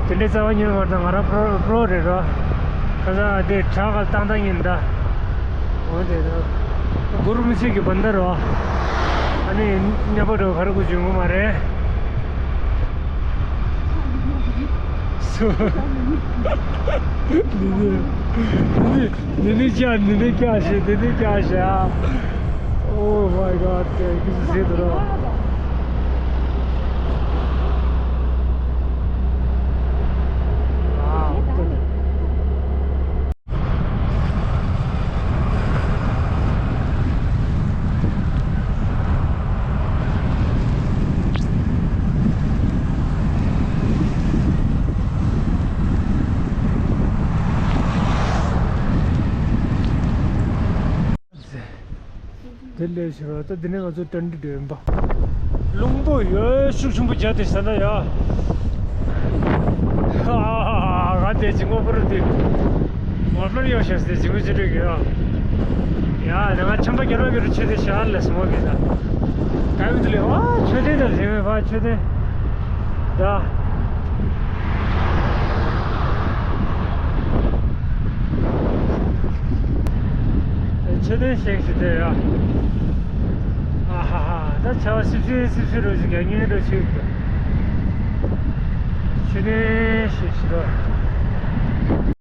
དེ་འདྲའི་རྩ་བ་ཉིད་མ་དང་ང་རང་པྲོ་པྲོ་རེད་ར། ཁ་སང་དེ་བྲག་ག་བཏང་བཏང་ཡིན་ད། འོ་དེ་ད། གུ་རུ་མི་ཆེན་གྱི་བན་ད་རོ། ཨ་ནི་གནས་པ་འགྲོ་ག་རེ་དགོས་བྱུང་གི་མ་རེད། སུ། འདི་ནི་འདི་ནི་ཀྱ་འདི་ནི་ཀྱ་ཞེ་འདི་ནི་ཀྱ་ཞེ། Oh my God, དེ་ཀི་སི་ཟེར་དུ་རོ། ཨ། དེ་ལས་ཤོར་བ་ད་འདི་ནས་ང་ཚོ་ཏན་ཏན་འགྲོ་ཡིན་པ། རླུང་པོ་ཡོད་ཤུགས་ཆེན་པོ་རྒྱག་དེ་ས་ན་ཡ། ང་དེ་ཇིང་པོ་པུ་རུ་དེ་མོ་ལོར་ཡོད་ཤག་སྟེ་ཇིང་པོ་ཅི་འགྲོ་གི་ཡ། ཡ་ང་ཆམ་པ་རྒྱ་རོ་རྒྱ་རོ་ཆེ་དེ་ཤ་ལ་སི་མོ་གི་ད། ད་ཡོད་དུ་ལེ་བ་ཆོས་དེ་ད་ཇིང་པོ་བ་ཆོས་དེ་ད། ཆེ་དོན་ཤེས་ཤིག་དེ་ཡ། ཨ་ཧ་ཧ། ད་བྱ་བ་སིབ་སིབ་སིབ་སིབ་རོ་ཞིག་ཡ་ཉེ་རོ་ཞིག་ཆེ་དོན་ཤེས་ཤིག་རོ།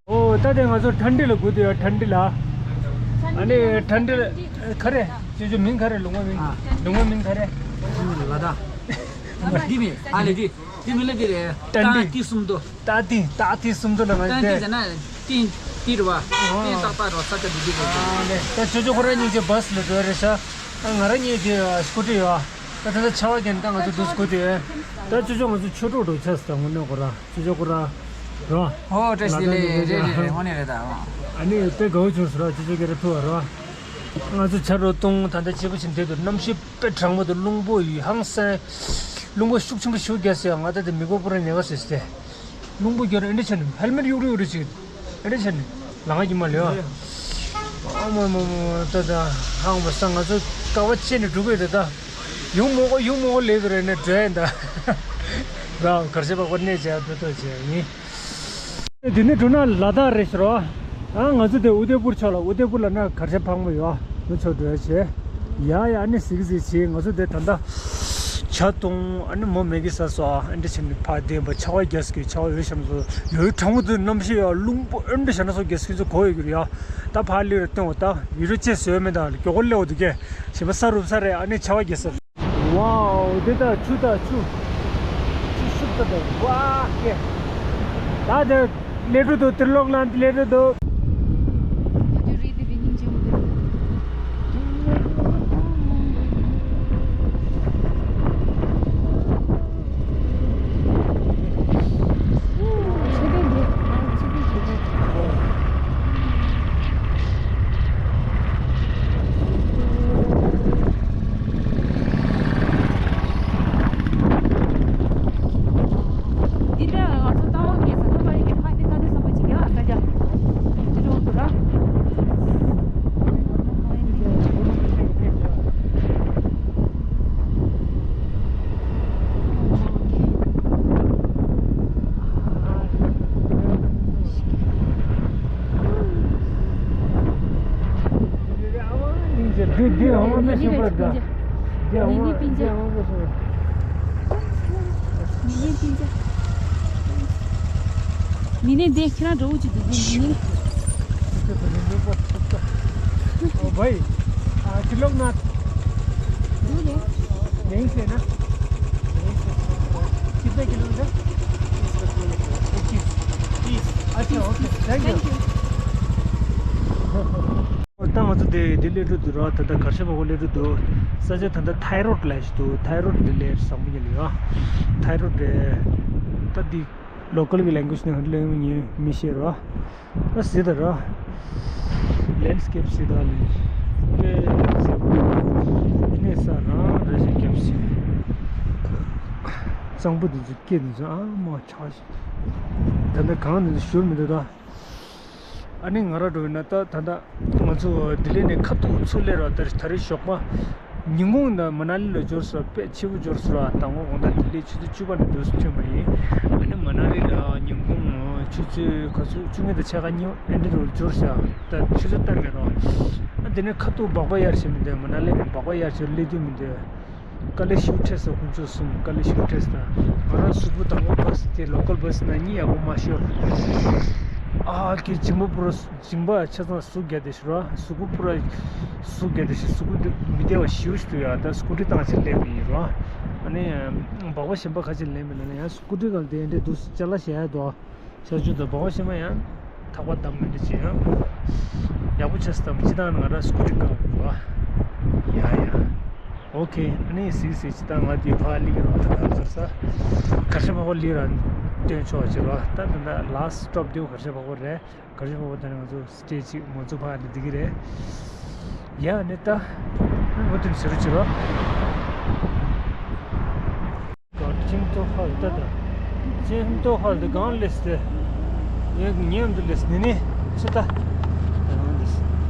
ཨོ་ད་དེ་ང་ཚོ་ཁྲན་ཏི་ལ་སྒུག་དུ་ཡ། ཁྲན་ཏི་ལ། ཨ་ནི་ཁྲན་ཏི་ལ་ག་རེ། ཅོ་ཅོ་མིང་ག་རེ། ལུང་པ་མིང་། ལུང་པ་མིང་ག་རེ། ལ་དྭགས། འདི་མིན་ཨ་ལེ་འདི། འདི་མི་ལ་འདི་རེད། ཏན་ཏི། ཏ་ཏི་སུམ་མདོ། ཏ་ཏི། ཏ་ཏི་སུམ་མདོ་ལ་ང་ཏན་ཏི་ཟེར་ན་ཏིན་ཏི་རེད་བ། ཏིན་ཏག་ཏག་རེད་བ། ས་ཆ་འདི་འདི་རེད། ཨ་ལེ། ད་ཅོ་ཅོ་ཁོ་རང་གཉིས་ཀྱི་བྷ་སི་ལ་འགྲོ་རེད་ཤག་ང་རང་གཉིས་ཀྱི་སྐུ་ཊི་ཡོད། ད་ད་ལྟ་ཆར་པ་བརྒྱབ་ནས་ད་ང་ཚོ་འདུག་སེ་སྒུག་དེ་ཡོད། ད་ཅོ་ཅོ་ང་ཚོ་ཆོས་གྲོགས་འགྲོ་ཆགས་སོང་། དངོས་གནས་ཁོ་རང་ཅོ་ཅོ་ཁོ་རང་རེད་བ། ཨོ་བཀྲ་ཤིས་བདེ་ལེགས། རེད་རེད་རེད། དངོས་གནས་རེད་ད། ཨ་ནི་དཔེ་དགའ་བོ་བྱུང་སོང་ར། ཅོ་ཅོ་སྐད་ར་ཐུག་པ་ར། ང་ཚོ་ཆ་རོགས་གཏོང་ད་ལྟ་སྐྱིད་པོ་བྱས་བསྡད་འདུག་གནམ་གཤིས་དཔེ་གྲང་མོ་འདུག་རླུང་པོ་ཡི་ཧང་སང་། རླུང་པོ་ཤུགས་ཆེན་པོ་ཞིག་རྒྱག་སོང་ཡ། ང་ད་དེ་མིག་པོ་པུ་ར་ཉལ་ག་སོང་སྟེ། རླུང་པོ་རྒྱག་རེ་འདྲ་བྱས་ནས་ཧེལ་མེཊ་གཡུག་རེ་གཡུག་རེ་བྱས། འདྲ་བྱས་ནས་ལང་གི་མ་ལོས་ཨ། ཨ་མ་མ་མ་ད་ད་ཧང་མ་སང་། ང་ཚོ་དཀའ་བ་སྤྱད་ནས་འགྲོ་གི་རེད་ད། ཡུང་མོ་གོ་ཡུང་མོ་གོ་ལས་དུ་རེད་ནས་འགྲོ་ཡིན་ད། ད་གར་ཞབས་པ་གོ་གནས་བྱས་འགྲོ་ཐུབ་བྱས་ཡིན། དེ་ནས་འགྲོ་ན་ལ་དྭགས་རེད་ཟེར་བ། ཨ་ང་ཚོ་དེ་ཨུ་དེ་པུར་ཕྱོགས་ལ། ཨུ་དེ་པུར་ལ་ན་གར་ཞབས་ཕག་མོ་ཡོད། ཨ་ནུ་ཚོ་འགྲོ་ཡ་བྱས། ཡ་ཡ་ཨ་ནི་གཟིགས་གཟིགས་བྱས། ང་ཚོ་དེ་ད་ལྟ་ཇ་བཏུང་། ཨ་ནི་མོ་མེ་གི་ཟ་སོང་། ཨ་འདྲ་བྱས་ནས་ཕར་བསྡད་པ། ཆར་པ་རྒྱག་གི་ཆར་པ་ཡོད་ཤམ་སོ་ཡོད། གྲང་མོ་དུ་གནམ་གཤིས་ཡ་རླུང་པོ་ཨ་འདྲ་བྱས་ན་སོ་རྒྱག་གི་ཚོ་གོ་ཡོད་གི་རེད་ཡ། ད་ཕར་སླེབས་རེ་སྟོན་འོ། ད་ཡུལ་གྲུ་ཅེས་བཟོས་མེད་ད། མགྱོགས་པོ་སླེབས་འོ་འདུག་གས། ཞིམ་པ་ས་རུབ་ས་རེད། ཨ་ནི་ཆར་པ་རྒྱག་ས། ཝའོ། འདི་ད་ཆུ་ད་ཆུ། ཆུ་ཤུགས་ད་ད་ཝ་ཀེ། ད་དེ་ལས་འགྲོ་འདུག་ཏི་ལོག་ལ་ལས་འགྲོ་འདུག་འདི་འདྲ་ང་ཚོ་ལྟ་བ་ངས་ཟ་ཐུབ་པ་ཡིན་གྱི་ཕ་ནི་ད་ནི་བསམ་པ་ཅིག་ཡ་ད་རྒྱ་འདི་རོགས་འདུག་ར། འདི་འདི་འོང་བ་ཤོད་པར་འདྲ། འདི་འོང་བ་འདི་འོང་བ་ཤོད། ནི་ནི་འདི་ཁྱེད་རང་འགྲོ་འུ་ཅི་འདུག་འདི་ནི། ཨོ་བྷའི། ཨ་ཏི་ལོག་ནཱཐ། འདུག་ལེ། यहीं से ना? कितने किलोमीटर? इक्कीस। अच्छा, okay, thank you. ད་ང་ཚོ་དེ་དེ་སླེབས་འགྲོ་འདུག་ར། ད་ལྟ་གར་ཤ་བ་གོ་སླེབས་འགྲོ་འདུག་ས་ཆ་ད་ལྟ་ཐའི་རོཌ་ལབ་ཞིག་འདུག་ཐའི་རོཌ་དེ་ལས་བཟང་པོ་ཉིད་ལ་ཡོད། ཐའི་རོཌ་རེད། ད་འདི་ལོ་ཀལ་གྱི་ལེང་གུ་ཨེཇ་ནས་ཧ་ལས་ངས་མི་ཤེས་ར། ད་གཟིགས་དང་ར། ལེན་སི་ཀེབ་གཟིགས་དང་ལེན། དཔེ་གཟིགས་པོ་ཡོད། ཨ་ནི་ས་རང་རེ་ཞིག་སྐྱབས་ཤིག་གཙང་པོ་འདི་ཚོ་སྐེ་འདི་ཚོ་ཨ་མ་ཆག་ཤིག་ད་ལྟ་གངས་འདི་ཚོ་བཞུར་མི་འདུག་ད། ཨ་ནི་ང་རང་འགྲོ་ཡིན་ན་ད་ད་ལྟ་ང་ཚོ་ལྡི་ལི་ནས་ཁ་ཐུག་ཚུར་སླེབས་ར། ད་ད་རེས་ཞོགས་པ་ཉིན་གུང་ད་མ་ན་ལི་ལ་འབྱོར་སོང་། དཔེ་ཕྱི་པོ་འབྱོར་སོང་ར། དང་པོ་དགོང་དག་ལྡི་ལི་ཆུ་ཚོད་བཅུ་པ་ནས་འདུག་སེ་ཐོན་པ་ཡིན། ཨ་ནི་མ་ན་ལི་ལ་ཉིན་གུང་ཆུ་ཚོད་ག་ཚོད་བཅུ་གཉིས་དང་ཕྱེད་ཀ་གཉིས་ཨེ་འདྲ་རུ་འབྱོར་ཤག་ད་ཆུ་ཚོད་ལྟར་མེད་རོགས། ཨ་དེ་ནས་ཁ་ཐུག་སྦག་སྦག་གཡར་བྱས་མི་འདུག་མ་ན་ལི་ནས་སྦག་སྦག་གཡར་བྱས་སླེབས་རྒྱུ་མི་འདུག་དཀའ་ལས་ཞེ་པོ་འཕྲད་སོང་། དཀོན་མཆོག་གསུམ། དཀའ་ལས་ཞེ་པོ་འཕྲད་སོང་། ང་རང་གཟུགས་པོ་དང་པོ་བྷ་སི་དེ་ལོ་ཀལ་བྷ་སི་ནང་གཉིད་ཡག་པོ་མ་ཤོར། ཨ་ཀྱེ་མཇིང་པ་པུ་ར་མཇིང་པ་ཆ་ཚང་ཟུག་རྒྱག་བསྡད་ཤག་ར། གཟུགས་པོ་པུ་ར་ཟུག་རྒྱག་བསྡད་ཤག་གཟུགས་པོ་མི་བདེ་བ་ཞེ་པོ་ཞིག་འདུག་ཡ། ད་སྐུ་ཊི་བཏང་བྱས་སླེབས་པ་ཡིན་ར། ཨ་ནི་སྦག་སྦག་གཞན་པ་ཁ་ཅིག་ལེན་མི་ལེན་ན་ཡང་སྐུ་ཊི་སྒང་དེ་འདྲ་འདུག་ཅ་ལག་བཞག་ཡ་འདུག་ཤར་ཕྱོགས་དང་སྦག་སྦག་ཕྱི་མ་ཡང་ཐག་པ་བསྡམས་མི་འདྲ་བྱེད་ཡང་ཡག་པོ་ཆགས་སོང་། ད་སྤྱིར་བཏང་ང་རང་སྐུ་ཊི་བཀག་འགྲོ་བ། ཡ་ཡ། ཨོ་ཁེ། ཨ་ནི་གཟིགས་གཟིགས། སྤྱིར་བཏང་ང་དེ་ཕར་སླེབས་ཀྱི་རེད་བ། ད་ང་ཚོར་ས་གར་ཤ་བ་གོ་སླེབས་ར་སྟོན་ཆོག་ཅེས་རེད་བ། ད་ད་ལྟ་ལ་སི་ཊི་སི་ཊོབ་དེ་གར་ཤ་བ་གོ་རེད། གར་ཤ་བ་གོ་ད་ནི་ང་ཚོ་སི་ཊེ་ཇི་ང་ཚོ་ཕར་ནས་བསྡད་ཀྱི་རེད། ཡ་ནི་ད་ཨོ་དེ་ཟེར་རོ་ཅེས་རེད་བ། ཀོ་ཅིང་ཏོ་ཧལ་ཏ་ཏ། ཅིང་ཏོ་ཧལ་ཏ་གང་ལེས་ཏེ། ཡང་ཉམས་དུ་ལེས་ནི་ནི་ཚུ་ཏ།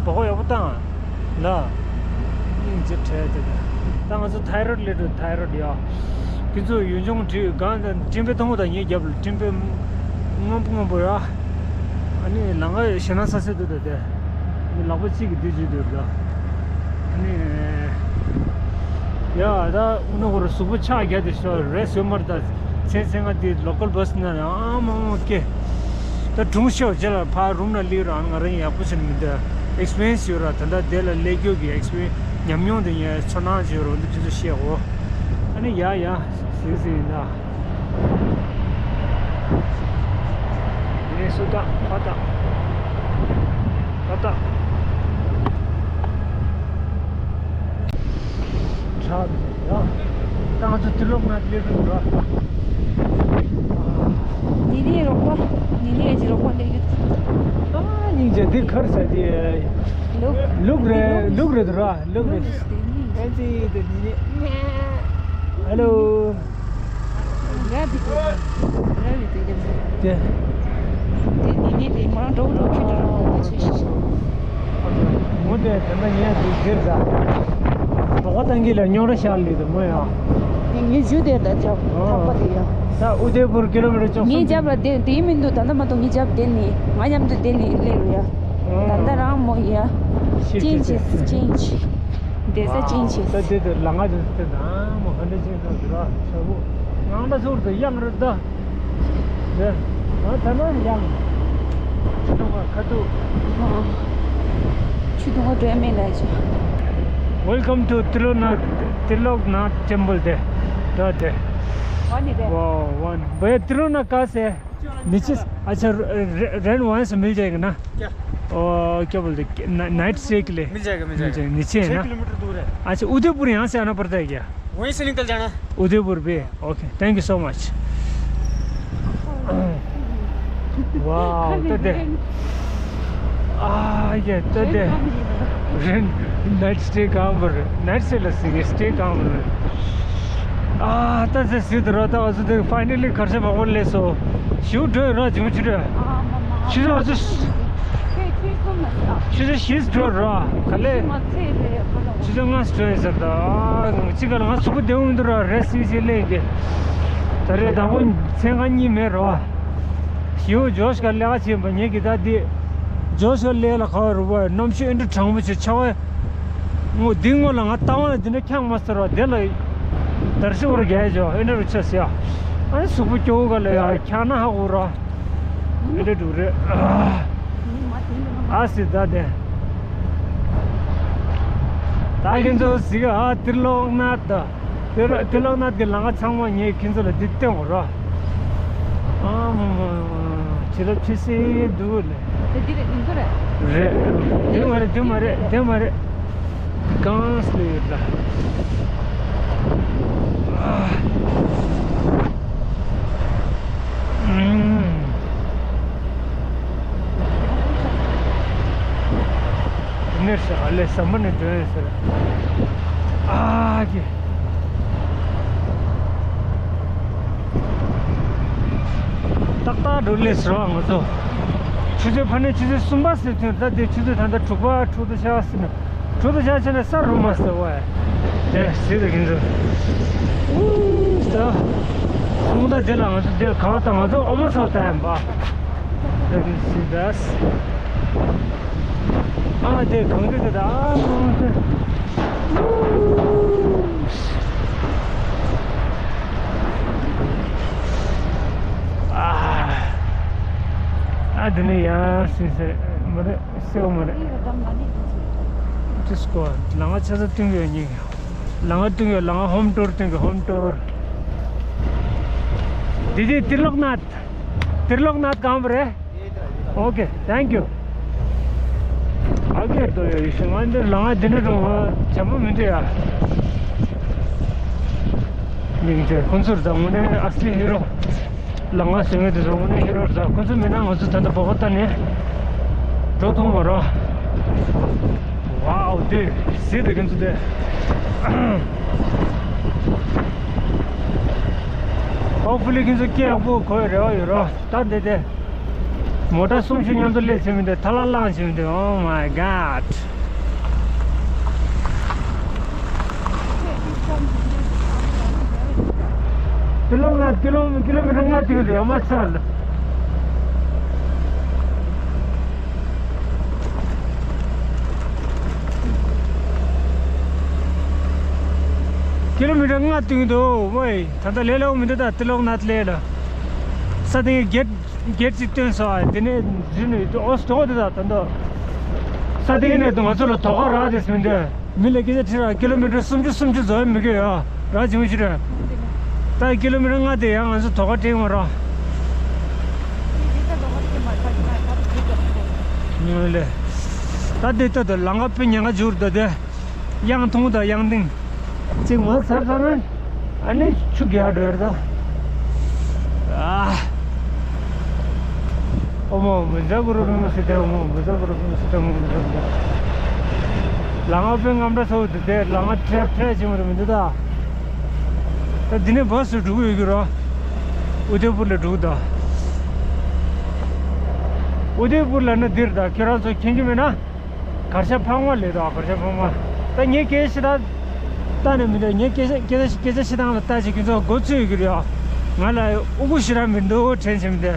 བ་གོ་ཡག་པོ་བཏང་ལ། སྙིང་རྗེ་ཕྲད་དེ་ད་ང་ཚོ་ཐའི་རོཌ་སླེབས་འགྲོ། ཐའི་རོཌ་ཡ། ཁྱེད་ཚོ་ཡུལ་ལྗོངས་བྲིས་གང་དང་སྤྲིན་པའི་ཐང་པོ་དང་ངའི་རྒྱབ་ལ་སྤྲིན་པའི་སྔོན་པོ་སྔོན་པོ་ཡ། ཨ་ནི་ལམ་ཁ་ཞེད་སྣང་ས་སེ་འདུག་ད་དེ། ལག་པ་གཅིག་གིས་འདི་བྱེད་འདུག་ད། ཨ་ནི། ཡ་ད་དབུ་ནག་གུར་གཟུགས་པོ་ཆག་རྒྱག་དེ་ཤོར་རེད་ཟེར་མར་ད། ཚན་ཚན་ང་དེ་ལོ་ཀལ་བྷ་སི་ན་ཨ་མ་མ་སྐེ། ད་སྒྲུང་ཤོག་རྗེས་ལ་ཕར་རུམ་ན་སླེབས་ར། ང་རང་ཡག་པོ་ཞིག་མི་འདུག་ཨེག་སི་པི་རི་ཡན་སི་ཡོད་ར། ད་ལྟ་དེ་ལ་སླེབས་རྒྱུ་གི་ཨེག་སི་པི་རི་ཡན་སི་ཉམས་མྱོང་དེ་ངས་ཚོར་སྣང་ཅིག་ཡོད་ར། འདི་ཁྱེད་ཚོ་བཤད་འོ། ཨ་ནི་ཡ་ཡ་ཟིག་ཟིག་ཡིན་ད། ཡིན་སུ་ད་ཕ་ད། ཕ་ད། ཁྲག་ཡ། ད་ང་ཚོ་ཏི་ལོག་ནཱཐ་སླེབས་འགྲོ། ནི་ནི་རོགས་པ། ནི་ནི་ཨེ་ཅི་རོགས་པ་སླེབས་ཡོད། ཨ་སྙིང་རྗེ། འདི་གར་ས་དེ། ལུག་ལུག་རེད། ལུག་རེད་འདུག་ར། ལུག་རེད། ཨེ་ཙི་དེ་ནི་ནི། ཧེ་ལོ། ར་བི་དེ། ར་བི་དེ་རྒྱབ་དེ། དེ་ནི་ནི་དེ་མ་འགྲོ་འགྲོ་ཁྱོད་འགྲོ་ར་དེ་ཆེ་ཤི། མོ་དེ་དེ་འདྲ་ཉལ་དུས་འདིར་ད། རྡོག་པ་བཏང་གི་ལ་རྙོག་དྲ་ཤར་ལི་དུ་མོ་ཡ། ངས་ཞུ་དེ་ད་ཅག་ཐག་པ་དེ་ཡ། ད་ཨུ་དེ་པུར་ཀི་ལོ་མི་ཊར་བཅུ་གསུམ། ངའི་རྒྱབ་ལ་དེ་དེ་མི་འདུག་ད་ལྟ་མ་གཏོགས་ངའི་རྒྱབ་དེ་ནི་ང་མཉམ་དུ་དེ་ནི་སླེབས་ཡ། ད་ལྟ་རང་མོ་ཡ། ཅིན་ཅི་ཅིན་ཅི། བསྡད་ས་ཅིན་ཅི། ད་དེ་དེ་ལ་ང་ཅིན་ཏེ་ད་མོ་ཧན་ཏེ་ཅིན་ཏེ་དེ་ར་ཆ་བོ། ང་ད་ཟུར་དུ་ཡང་རེད་ད། དེ་ང་ད་ན་ཡང་། ཆུ་དུང་བ་ཁ་ཐུག་ཆུ་དུང་བ་སྒྲོན་མེ་ལ་ཆུ། Welcome to Triloknath, Triloknath Temple དེ། ད་དེ། ཨ་ནི་དེ། वाह वाह। भैया त्रिलोकनाथ कहाँ से है? नीचे से। अच्छा, रे-, रे-, रेंट वहाँ से मिल जाएगा ना? क्या? ओ, क्या बोलते हैं, ना-, नाइट स्टे के लिए? मिल जाएगा, मिल मिल जाएगा। जाएगा, नीचे है छह ना? किलोमीटर दूर है। अच्छा, उदयपुर यहाँ से आना पड़ता है क्या? वहीं से निकल जाना। उदयपुर भी? Okay, thank you so much। वाह, तो दे। आ, ये तो दे। रेंट, नाइट स्टे कहाँ पर है? नाइट स्टे लग सके, स्टे कहाँ पर है? आ, तो से सीध रहा था, उसे देख, finally घर से भगवान ले सो। क्यों डर रहा, क्यों डर रहा? ཁྱེད་ཚོ་ཁྱེད་ཚོ་ཤིས་འགྲོ་ར་ག་ལེ། ཁྱེད་ཚོ་ང་སྤྲོད་ཟེར་ད། ཅི་ག་ལ་ང་ཚུགས་པ་བདེ་བོ་མི་འདུག་ར། རེ་སི་སི་ལེ་གི། ད་རེ་དང་པོ་མཚན་གང་གཉིས་མེད་ར། ཞིའུ་ཇོ་ཤི་ག་ལེ་ག་ཆེན་པ་ངེད་ཀྱི་ད་དེ། ཇོ་ཤི་ག་ལེ་ལ་ཁ་བ་རུ་བ་གནམ་གཤིས་ཨེ་འདྲ་གྲང་མོ་ཆེ་ཆ་བ། ངོ་འདི་ངོ་ལ་ང་ལྟ་བ་ལ་འདི་འདྲ་འཁྱག་མ་ཟེར་བ་དེ་ལ། དར་སི་བར་རྒྱལ་ཇོ་ཨེ་འདྲ་རུ་ཆ་ཟེར་ཡ། ཨ་ནི་གཟུགས་པོ་སྐྱོ་བོ་ག་ལ་ཡ་འཁྱག་ན་ཧ་གོ་ར། ཨེ་འདྲ་འདུག་རེད། ཨ་སི་ད་དེ། ད་ཁྱེད་ཚོ་གཟིགས་ཨ། ཏི་ལོག་ནཱཐ་ད། ཏི་ལོག་ཏི་ལོག་ནཱཐ་གི་ལམ་ཁ་ཚང་མ་ངས་ཁྱེད་ཚོ་ལ་འདི་སྟོན་དགོས་ར། ཨ་མ་མ་མ། བྱིན་རླབས་ཆེ་སེ་འདུག་ལེ། དེ་འདི་རེད། འདི་ཚོ་རེད། རེད། དེ་མ་རེད། དེ་མ་རེད། དེ་མ་རེད། གངས་ལ་ཡོད་ལ། ཨ། ཨུམ། ནེར་ས་ཨ་ལེ་ཟམ་པ་ནས་འགྲོ་ཡིན་ཟེར། ཨ་ཀྱེ། ཏག་ཏག་འགྲོ་ལེ་ཟེར་བ་ང་ཚོ། ཆུ་ཚོད་ཕ་ནས་ཆུ་ཚོད་གསུམ་པ་ཟེར་དུས་ད་དེ་ཆུ་ཚོད་ད་ལྟ་དྲུག་པ་དྲུག་ཏུ་ཆགས་ཟེར་ན། གྲུ་དུ་ཆ་ཆེ་ན་ས་རུ་མ་ཟེར་བ། དེ་སྲིད་དུ་ཁྱེད་ཚོ། ཨུ་ད། ཁོང་ད་དེ་ལ་ང་ཚོ་དེ་གང་ལྟར་ང་ཚོ་ཨོ་མོ་ཚོ་ལྟ་ཡིན་པ། དེ་གི་སྲིད་ད། ཨ་དེ་གང་དེ་དེ་ད་ཨ་མོ་དེ། ཨ། ཨ་དེ་ནས་ཡང་སྲིད་ཟེར་མ་རེད། སེའུ་མ་རེད། ཅི་སྐོར་ལམ་ཁ་ཆ་ཚང་སྟོན་གྱི་ཡོད་ཉིན། ལམ་ཁ་སྟོན་གྱི་ཡོད། ལམ་ཁ་ཧོམ་ཊུར་སྟོན་གྱི་ཧོམ་ཊུར། འདི་དེ་ཏི་ལོག་ནཱཐ། ཏི་ལོག་ནཱཐ་གང་པ་རེད། ཨོ་ཀེ། ཐེང་ཀྱུ། ཨ་ཀེ་ཏོ་ཡོད་ཤི་ང་འདིར་ལམ་ཁ་འདི་འདྲ་རུང་བ་བྱ་མོ་མི་འདྲ་ཡ། མིང་ཚེ་ཁོང་ཚོར་ད་དངོས་གནས་ཨ་སི་ལི་ཧི་རོ། ལ་ང་སེང་གེ་དེ་ཚོ་དངོས་གནས་ཧེ་རོ་རེད། ཁོ་ཚོ་མེད་ན་ང་ཚོ་ད་ལྟ་སྦག་སྦག་བཏང་ནས་འགྲོ་ཐུབ་མ་རེད། ཝའོ་དེ་གཟིགས་དང་ཁྱེད་ཚོ་དེ། ཧོབ་ཕུ་ལི་ཁྱེད་ཚོ་སྐད་ཡག་པོ་གོ་བའི་རེ་བ་ཡོད་རེད། ད་འདི་དེ། མོ་ཊ་སུམ་ཅུ་མཉམ་དུ་སླེབས་ཕྱིན་མི་འདུག་ཐ་ལ་ལངས་ཕྱིན་མི་འདུག Oh my god། ཀི་ལོ་ལྔ་ཀི་ལོ་ཀི་ལོ་མི་ཊར་ལྔ་དེ་ཡོད་མ་ཚར་ལ། ཀི་ལོ་མི་ཊར་ལྔ་སྟོན་གྱི་འདུག་ཝེ། ད་ལྟ་ལས་སླ་པོ་མི་འདུག་ད་ཏི་ལོག་ནཱཐ་ལ་ལ། ས་སྟེང་གི་གེ་ཊི་གེ་ཊི་ཅིག་སྟོན་སོང་། དེ་ནས་རི་ནས་ཨོ་སི་ཏོ་དེ་ད་ད་ད། ས་སྟེང་ནས་ང་ཚོ་ལ་དོ་ཁ་རག་དེ་ཟིན་དེ། མི་ལ་སྐད་ཆ་དྲིས་ར་ཀི་ལོ་མི་ཊར་སུམ་ཅུ་སུམ་ཅུ་རྫོགས་མི་དགོས་ཡ། ར་ཅིང་ཞིག་རེད། ད་ཀི་ལོ་མི་ཊར་ལྔ་དེ་ཡང་ང་ཚོ་དོ་ཁ་སྤྲད་མ་ར། ངོས་ལས། ད་དེ་ལྟ་དུ་ལམ་ཁ་དཔེ་ཉེན་ཁ་འཇུག་ར་ད་དེ། གཡང་ཐུང་དང་གཡང་ཏིང་། གཅིག་མ་ཚར་ཚར་ན། ཨ་ནི་ཆུ་རྒྱག་འགྲོ་ཡར་ད། ཨ། ཨོ་མོ་མི་ཛ་གུ་རུ་མི་སི་ཏེ་ཨོ་མོ་མི་ཛ་གུ་རུ་མི་སི་ཏེ་ཨོ་མོ་མི་ཛ་གུ་རུ། ལམ་ཁ་དཔེ་རྔམ་དྲག་ཚ་པོ་འདུག་དེ་ལམ་ཁ་ཁྲལ་ཁྲལ་བྱེད་མ་རེད་མི་འདུག་ད། ད་འདི་ནས་བྷ་སུ་འགྲོ་གི་ཡོད་ཀྱི་རོ། ཨུ་དེ་པུར་ལ་འགྲོ་གི་ད། ཨུ་དེ་པུར་ལ་ན་འདིར་ད་ཁྱེད་རང་ཚོ་མཁྱེན་གྱི་མེད་ན། གར་ཞ་ཕག་མོ་ལས་དང་གར་ཞ་ཕག་མོ། ད་ངས་སྐད་ཆ་ད་ལྟ་ནས་མི་འདུག་ངས་སྐད་ཆ་སྐད་ཆ་སྐད་ཆ་བཤད་སྟངས་ལ་ལྟ་ཅིག་ཁྱོད་ཚོ་མགོ་ཚོས་ཡོད་ཀྱི་རེད་ཨ། ང་ལ་ཨུ་ཁུ་ཞེ་དྲག་མི་འདུག་དྲན་བྱེད་མི་འདུག་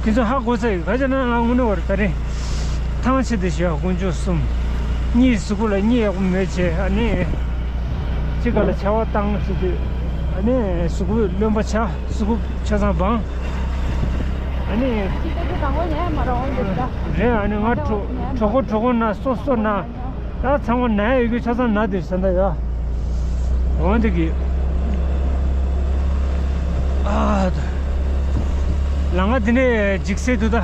ཁྱོད་ཚོ་ཧ་གོ་ཚར་ཡོད་ག་ཅེ་ན་ང་དངོས་གནས་བར་ད་རིང་ཐང་ཆད་དེ་ཞེས་དཀོན་མཆོག་གསུམ། གཉིད་གཟུགས་པོ་ལ་གཉིད་ཡག་པོ་མེད་བྱས་ཨ་ནི། གཅིག་ག་ལ་ཆར་པ་བཏང་ཟེར་དུས་ཨ་ནི་གཟུགས་པོ་རློན་པ་ཆགས། གཟུགས་པོ་ཆ་ཚང་སྦངས། ཨ་ནི། ཅི་ལྟ་ཅི་དང་པོ་ནས་མ་ར་འོང་འདུག་ད། རེད། ཨ་ནི་ང་གྲོད་གྲོད་ཁོག་གྲོད་ཁོག་ན་སོ་སོ་ན། ད་ཚང་མ་ན་ཡ་ཡོད་རྒྱུ་ཆ་ཚང་ན་དེ་ས་འདྲ་ཡ། འོན་ཏེ་གི། ཨ། ལམ་ཁ་འདི་ནས་འཇིགས་སེ་འདུག་ད། ཨ།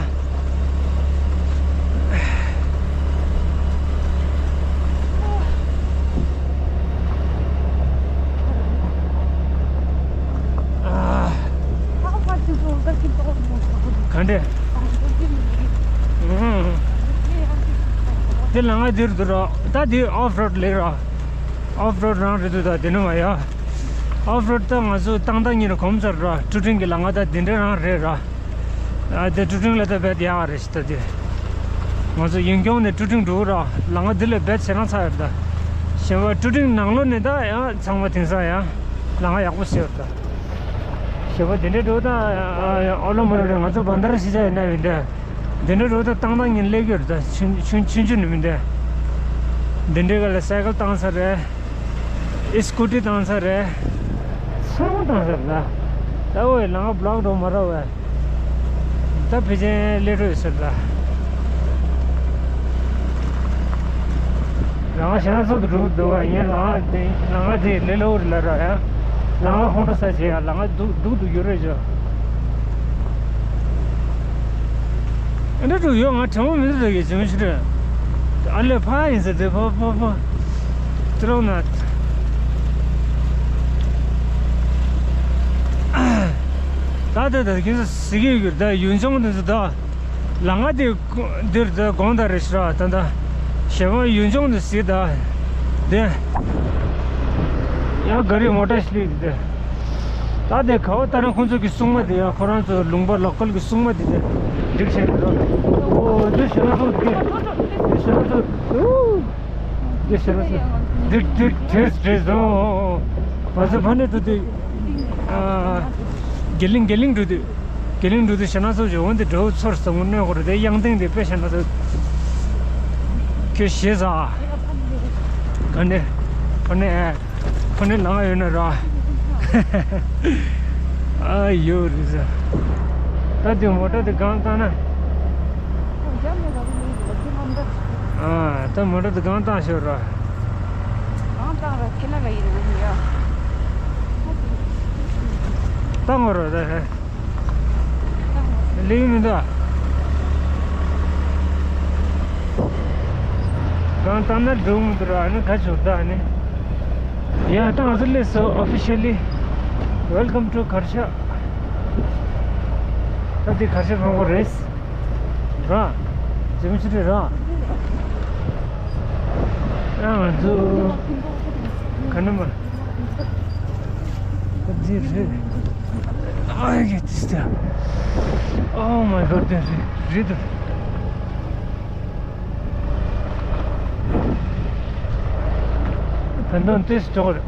ག་འདྲས། ཨུམ། འདི་ལམ་ཁ་འདིར་འདུག་ར། ད་འདི་ཨོཕ་རོཌ་ལེགས་ར། ཨོཕ་རོཌ་རང་རེད་འདུག་ད་འདི་ནས་མ་ཡ། ཨོཕ་རོཌ་ད་ང་ཚོ་ཏག་ཏག་ཉིན་རེ་གོམས་ཚར་ར། ཀྲུ་ཀྲིང་གི་ལམ་ཁ་ད་འདི་འདྲ་རང་རེད་ར། ཨ་དེ་ཀྲུ་ཀྲིང་ལ་ད་བེད་ཡག་རེད་ཤི་ད་དེ། ང་ཚོ་ཡིན་སྐྱོང་ནས་ཀྲུ་ཀྲིང་འགྲོ་ར། ལམ་ཁ་འདི་ལ་བེད་ཆེ་རང་ཚ་ཡོད་ད། གཞན་པ་ཀྲུ་ཀྲིང་ནང་ལོགས་ནས་ད་ཡང་ཚང་མ་དེང་སང་ཡང་ལམ་ཁ་ཡག་པོ་ཞིག་ཡོད་ད། གཞན་པ་དེ་འདྲ་འགྲོ་ད་ཨོ་ལོ་མ་རེད། ང་ཚོ་བན་དར་ཤི་ཆ་ཡིན་ན་ཡིན་ད། འདི་འདྲ་འགྲོ་ད་ཏག་ཏག་ཉིན་སླེབས་ཀྱི་རེད་ད། ཆུང་ཆུང་ཆུང་ཆུང་ནས་མིན་ད། འདི་འདྲའི་ག་ལ་སའི་ཀལ་བཏང་ས་རེད། ཨི་སྐུ་ཊི་བཏང་ས་རེད། ཚང་མ་བཏང་ས་རེད་ད། ད་འོ་ལམ་ཁ་བློག་འགྲོ་མ་ར་བས། ད་ཕལ་ཆེར་སླེབས་འགྲོ་ཡོད་ཟེར་ལ། རང་ཞེ་ན་སོགས་དུ་འགྲོ་འདུག་ག་ཡིན་ལམ་ཁ་དེ་ལམ་ཁ་དེ་ལས་སླ་བོ་རེད་ལ་ར་ཡ། ལམ་ཁ་ཁོང་ཁྲོ་ས་བྱེད་ཡ་ལམ་ཁ་སྡུག་སྡུག་ཏུ་ཡོད་རེད་ཅོ། ཨ་འདྲ་འགྲོ་ཡོད་ང་དྲན་པ་མི་འདུག་ད་གི་ཇི་མ་ཤི་རེད། ཨ་ལས་ཕ་ཡིན་ཟེར་དེ་ཕ་ཕ་ཕ། ཏི་རོ་ན། ད་ད་ད་ཁྱེད་ཚོ་གཟིགས་ཀྱི་ཡོད་ད་ཡུལ་ལྗོངས་དེ་ཚོ་ད། ལམ་ཁ་དེ་འདིར་ད་དགོང་དག་རེད་ཤི་ར་ད་ད། གཞན་པ་ཡུལ་ལྗོངས་དེ་གཟིགས་ད། དེ། ཡང་ག་རེ་མོ་ཊ་ཞིག་སླེབས་འདུག་དེ། ད་དེ་ག་བ་ལྟར་ཁོང་ཚོ་གི་སྲུང་མ་དེ་ཡང་ཁོ་རང་ཚོ་ལུང་པ་ལོ་ཀལ་གི་སྲུང་མ་དེ་དེ་འགྲིག་བྱས་འདུག་ཨོ་འདི་ཞེ་ན་ཚོ་དེ་འདི་ཞེ་ན་ཚོ་འདི་ཞེ་ན་ཚོ་འདི་འདི་བྲེས་བྲེས་སོང་། བ་ཚ་ཕ་ནས་འགྲོ་དུས་ཨ་དགེ་ལིང་དགེ་ལིང་འགྲོ་དུས། དགེ་ལིང་འགྲོ་དུས་ཞེ་ན་ཚོ་ཇོ་འོན་ཏེ་འགྲོ་ཚོར་སོང་གནོད་གོ་རེད་དེ་དབྱངས་སྟེང་དེ་དཔེ་ཞེ་ན་ཚོ། ཁྱོད་ཞེས་ཟ། ག་ནས་ཕ་ནས་ཨ། ཁོ་ནི་ལངས་ཡོད་ན་ར། ཨ་ཡོད་རེད་ཟེར། ད་དེ་མོ་ཊ་དེ་སྒང་བཏང་ན། ཨ་ད་མོ་ཊ་དེ་སྒང་བཏང་ཤོག་ར། བཏང་བ་ར་ད་ཧེ། ལེགས་མི་འདུག་སྒང་བཏང་ན་འགྲོ་མི་འདུག་ར་ཨ་ནི་ག་ཆོག་ད་ཨ་ནི། ཡ་ད་ང་ཚོ་སླེབས་སོང་། Officially welcome to གར་ཤ། ད་འདི་གར་ཤ་ཁང་པ་རེད། ར། ཇེམ་ཤི་རེད་ར། ཡ་ང་ཚོ་ག་ནས་མ། ད་འདི་རེད། ཨ་ཡེ་ཏི་སི་ད། Oh my God དེ་རེད་རེད་དོ། ད་ནང་ཏེ་སི་ཏོག་རེད།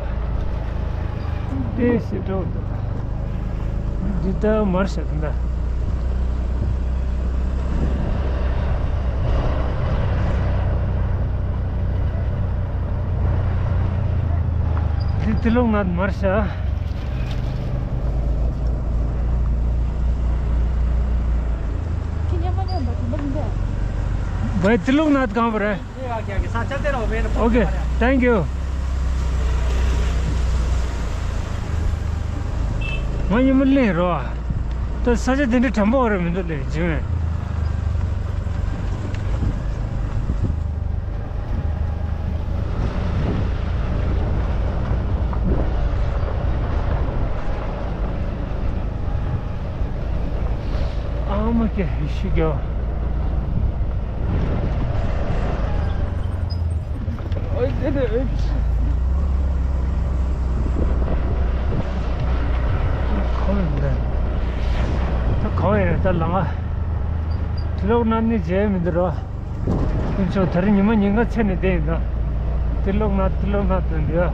ཏེ་སི་ཏོག་འདི་ལྟ་མར་ཤ་ད། འདི་ཏི་ལོག་ནད་མར་ཤ། བའི་ཏི་ལོག་ནད་གང་བ་རེད། Okay, thank you. ང་ཉི་མ་ལེན་རོ། ད་ས་ཆ་དེ་འདྲ་དྲང་པོ་རེད་མི་འདུག་ལེ་ཇི་མེད། ཨ་མ་ཀྱེ་ཤི་གྱོ། ཨོ་ཙེ་ནེ་ཨོ་ཙེ། ཁོ་ཡིན་ད། ད་ཁོ་ཡིན་ད་ལ་ང་། ཏི་ལོག་ནད་ནི་བརྗེད་མི་འདུག་རོ། ཨུ་ཆོ་ད་རེས་ཉི་མ་ཉིན་གང་ཚེ་ནས་བསྡད་ཡིན་ད། ཏི་ལོག་ནད་ཏི་ལོག་ནད་དུ་འདི་ཡ།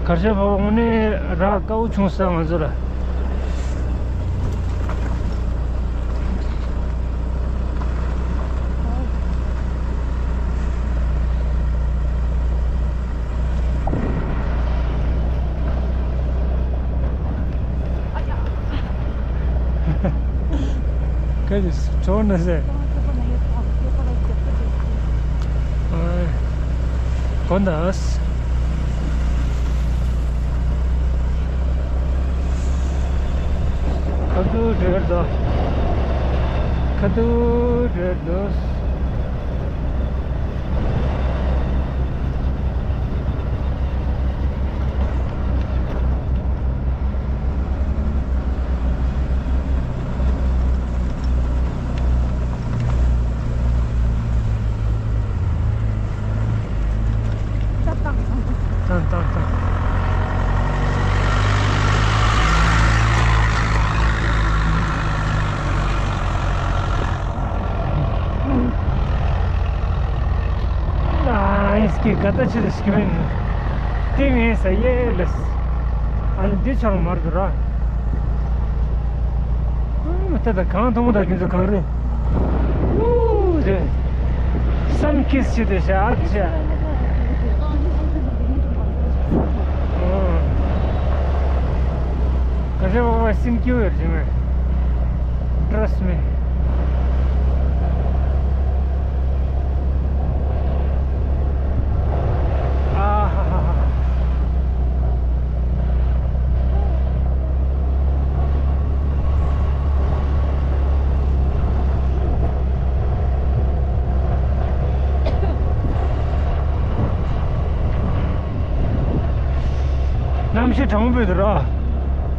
གར་ཞབས་འོང་ནས་ར་དཀའ་བོ་བྱུང་ས་ང་ཚོ་ལ། ཁ་ཅིག་གྲོགས་ན་ཟེར། གོ་ན། ཁ་ཐུག་འགྲོ་དོ། ཁ་ཐུག་འགྲོ་དོ། ཏང་ཏང་ཏང་། ཨ་ཨིས་ཀི་ག་ད་ཆི་རེ་སྐྱི་མིན། ཏི་ངེ་ས་ཡེ་ལེས། ཨ་ནི་འདི་ཆང་མར་དུ་ར། ཨ་ད་ད་གང་མཐོང་ད་གིན་ཚོ་གང་རེད། ཨུ་རེད། སམ་ཁིས་ཆི་དེ་ཤ་ཨ་ཆ། ཨ། Kasha baba, seen you here, Jimmy. Trust me. Ah, ha, ha, ha. གནམ་གཤིས་གྲང་མོ་པོ་འདུག་ར།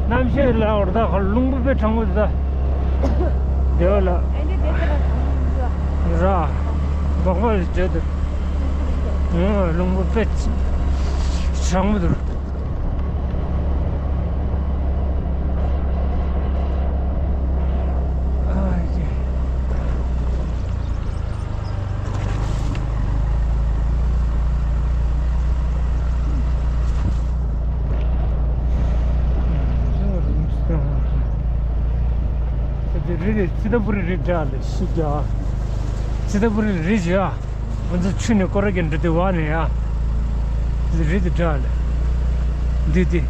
གནམ་གཤིས་ལ་འོར་ད་ཁ་རླུང་བུ་དཔེ་གྲང་མོ་འདུག་ད། དེ་བ་ལ། ར། འབག་པ་ལ་བརྗོད་འདུག་ཨ། རླུང་བུ་དཔེ་གྲང་མོ་འདུག་ཨ་ཡེ། རི་རི་ཙི་ཏ་པུ་རི་རི་འདྲ་ལ་ཤི་རྒྱ། ཙི་ཏ་པུ་རི་རི་བྱ། ང་ཚོ་ཆུ་ནས་སྐོར་ར་གྱི་འགྲོ་དུས་བ་ནས་ཡ། ཙི་རི་ཙི་འདྲ་ལ། འདི་འདི།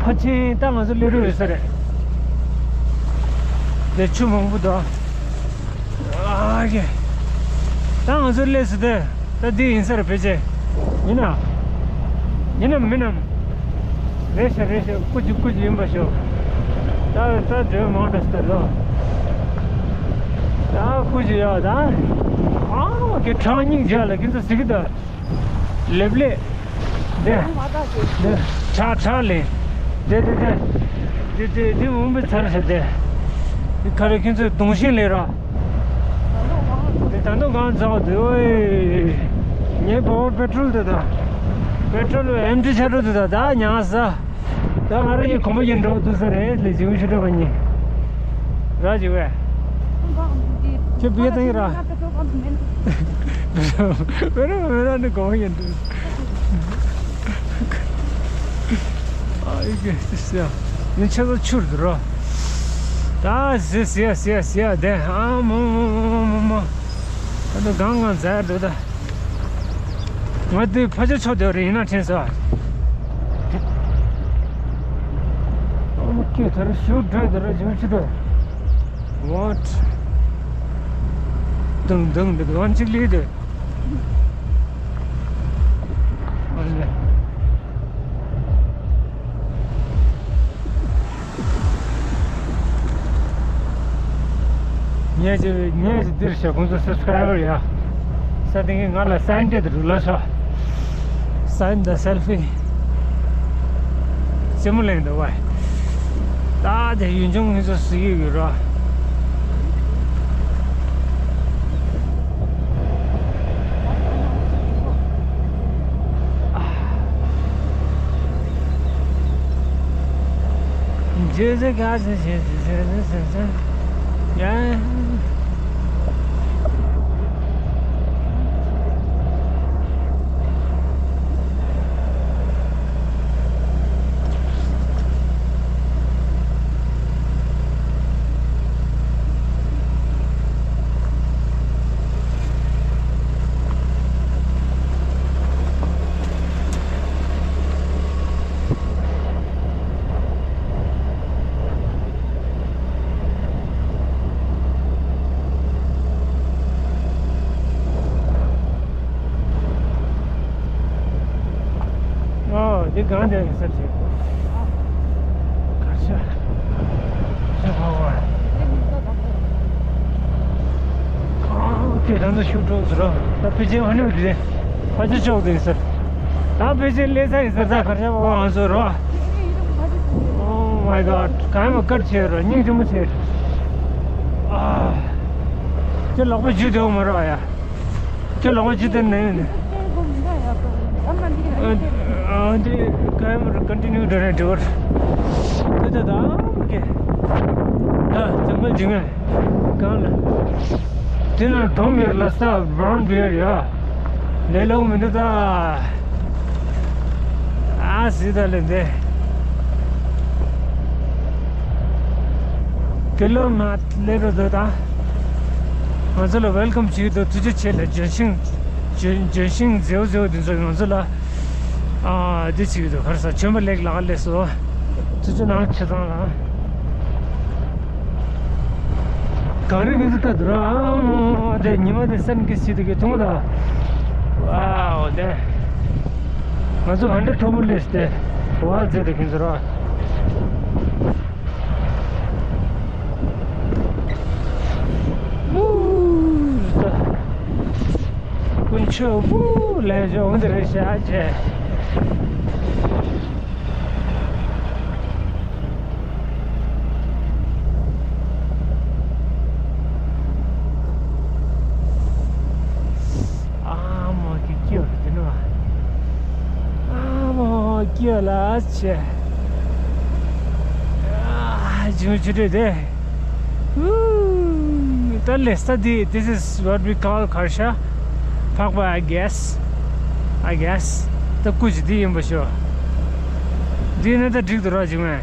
ཕ་ཆེན་ད་ང་ཚོ་སླེབས་རུ་ཡོད་ས་རེད། དེ་ཆུ་མང་པོ་འདུག་ཨ་ཀེ། ད་ང་ཚོ་སླེབས་སུ་དེ་ད་འདི་ཡིན་ས་རེད་ཕལ་ཆེར། ཡིན་ན། ཡིན་ནམ་མིན་ནམ། རེད་ཤག་རེད་ཤག་སྐུ་མཁྱེན་སྐུ་མཁྱེན་ཡིན་པ་ཤོག་ད་ད་འདྲ་མང་འདྲ་ཟེར་ལོ། ད་སྐུ་མཁྱེན་ཡ་ད། ཨ་ཀེ་གྲངས་སྙིང་རྗེ་ལ་ཁྱེད་ཚོ་གཟིགས་ད། ལེབ་ལེ། འདི། འདི། ཁྲག་ཁྲག་ལེ། འདི་འདི་འདི། འདི་འདི་འདི་འོང་པའི་ཚར་ཞིག་འདི། འདི་ག་རེ་ཁྱེད་ཚོའི་གདོང་ཤིང་ལེ་ར། འདི་ད་དུང་གང་ཚ་བ་འདི་ཨོའི། ངའི་བོ་བོ་པེ་ཊྲོལ་འདི་དང་། པེ་ཊྲོལ་ཨེམ་ཊི་ཆ་འགྲོ་འདི་དང་ད་ཉང་ས། ད་ང་རང་གི་གོམ་པ་ཡིན་འགྲོ་འདུག་ས་རེད་ལས་བྱེད་ཞུ་འགྲོ་བ་ཉིན། ར་བྱེད་བས། ཁྱོད་བུ་ཡ་ད་ཡིན་ར། བེ་ར་བེ་ར་ནི་གོམ་པ་ཡིན་འགྲོ། ཨ་ཨི་གེ་སི་སི་ཡ། ནི་ཆེ་ཚོ་ཆུར་འདུག་ར། ད་སི་སི་ཡ་སི་ཡ་སི་ཡ་དེ་ཨ་མོ་མོ། ད་ནི་གང་གང་ཟེར་འདུག་ད། ང་དེ་ཕ་ཆ་ཆོག་དེ་རེད་ཡིན་ན་དྲན་སོ། ཨོ་ཀེ་ད་རུ་ཤུ་འགྲོ་ད་རུ་ཇུ་ཆུ་དོ། What? དང་དང་འདི་གང་ཅིག་ལི་དེ། ཨ་ལེ། ངས་ཀྱི་ངས་ཀྱི་འདིར་བྱས་ཁོང་ཚོ་སབ་སི་ཀ་རའི་བར་ཡ། ས་སྟེང་གི་ང་ལ་སའིན་སྤྲད་དུ་འགྲོ་ལ་ཤོག་སའིན་དང་སེལ་ཕི། རྩེད་མོ་ལེན་འདུག་བ། ད་དེ་ཡུལ་ལྗོངས་ངེད་ཚོ་གཟིགས་ཡོད་ཡོད་ར། ཨོ། འདི་གང་དེ་ཡིན་ས་ཆེ། གར་ཤ། ཤ་ཕ་བ། ཨོ། དེ་ད་ཚོ་ཤུགས་དྲག་ཟེར་རོ། ད་ཕལ་ཆེར་ཧ་ནུ་རེད། ཕ་ཆེ་ཆོག་དེ་ཡིན་ས། ད་ཕལ་ཆེར་ལས་ས་ཡིན་ས། ད་གར་ཤ་ཕ་བ་ང་ཚོ་རོ། Oh my God. གང་ཡང་མ་དཀར་ཆེ་རོ། སྙིང་རྗེ་མོ་ཆེ། ཨ། ཁྱེད་ལག་པ་འཇུ་དེ་འོ་མ་རོ་ཡ། ཁྱེད་ལག་པ་འཇུ་དེ་ནས་ནས། ཨ་འདི་གང་ཡང་མ་རོ། ཀོན་ཊི་ནིའུ་འགྲོ་རེད་འགྲོ་བར། དེ་དེ་ད་ཨ་མ་ཀེ། ད་ཚང་མ་འཇུ་ངེ་གང་ལ། དེ་ན་དོམ་ཡོད་ལ་ས་བྷ་རའུན་བི་ཡར་ཡ། ལས་སླ་པོ་མི་འདུག་ད། ཨ་སི་ད་ལེ་འདི། དེ་ལོ་ང་སླེབས་རོགས་དོ་ད། ང་ཚོ་ལ་ཝེལ་ཀམ་བྱེད་ཀྱི་འདུག་ཐུགས་རྗེ་ཆེ་ལ་ལྗོན་ཤིང་། ལྗོན་ལྗོན་ཤིང་མཛེས་པོ་མཛེས་པོ་དེ་ཚོ་ང་ཚོ་ལ་ཨ་འདི་བྱེད་ཀྱི་འདུག་ག་རེ་ཟ། བྱོན་པ་ལེགས་ལགས་སླེབས་སོ། ཐུགས་རྗེ་གནང་། ཆེ་ཚང་ལ། གངས་རི་གི་ཚོ་ལྟ་འདུག་ར། ཨ་མོ་དེ་ཉི་མ་དེ་སན་གི་སི་དེ་གི་མཐོང་ད། ཝའོ་དེ། ང་ཚོ་ག་འདྲ་མཐོ་པོ་སླེབས་ཏེ་བ་ཟེར་དེ་གི་ཚོ་ར། ཀུན་ཆོ་བུ་ལས་བྱུང་འདིར་བཞག་བྱས། ཨ་མོ་ཀི་ཀི་ཡོད་དེ་ནོ། ཨ་མོ་ཀི་ཡོད་ལ་ཆེ། ཨ་ཇུ་ཇུ་རེད་དེ། ཨུ། ད་ལེ་ས་འདི། This is what we call གར་ཤ་ཕག་པ། I guess. I guess. ད་སྐུ་ཅི་འདི་ཡིན་པ་ཤོ། འདི་ནི་ད་འགྲིག་ཏུ་ར་ཇི་མེ།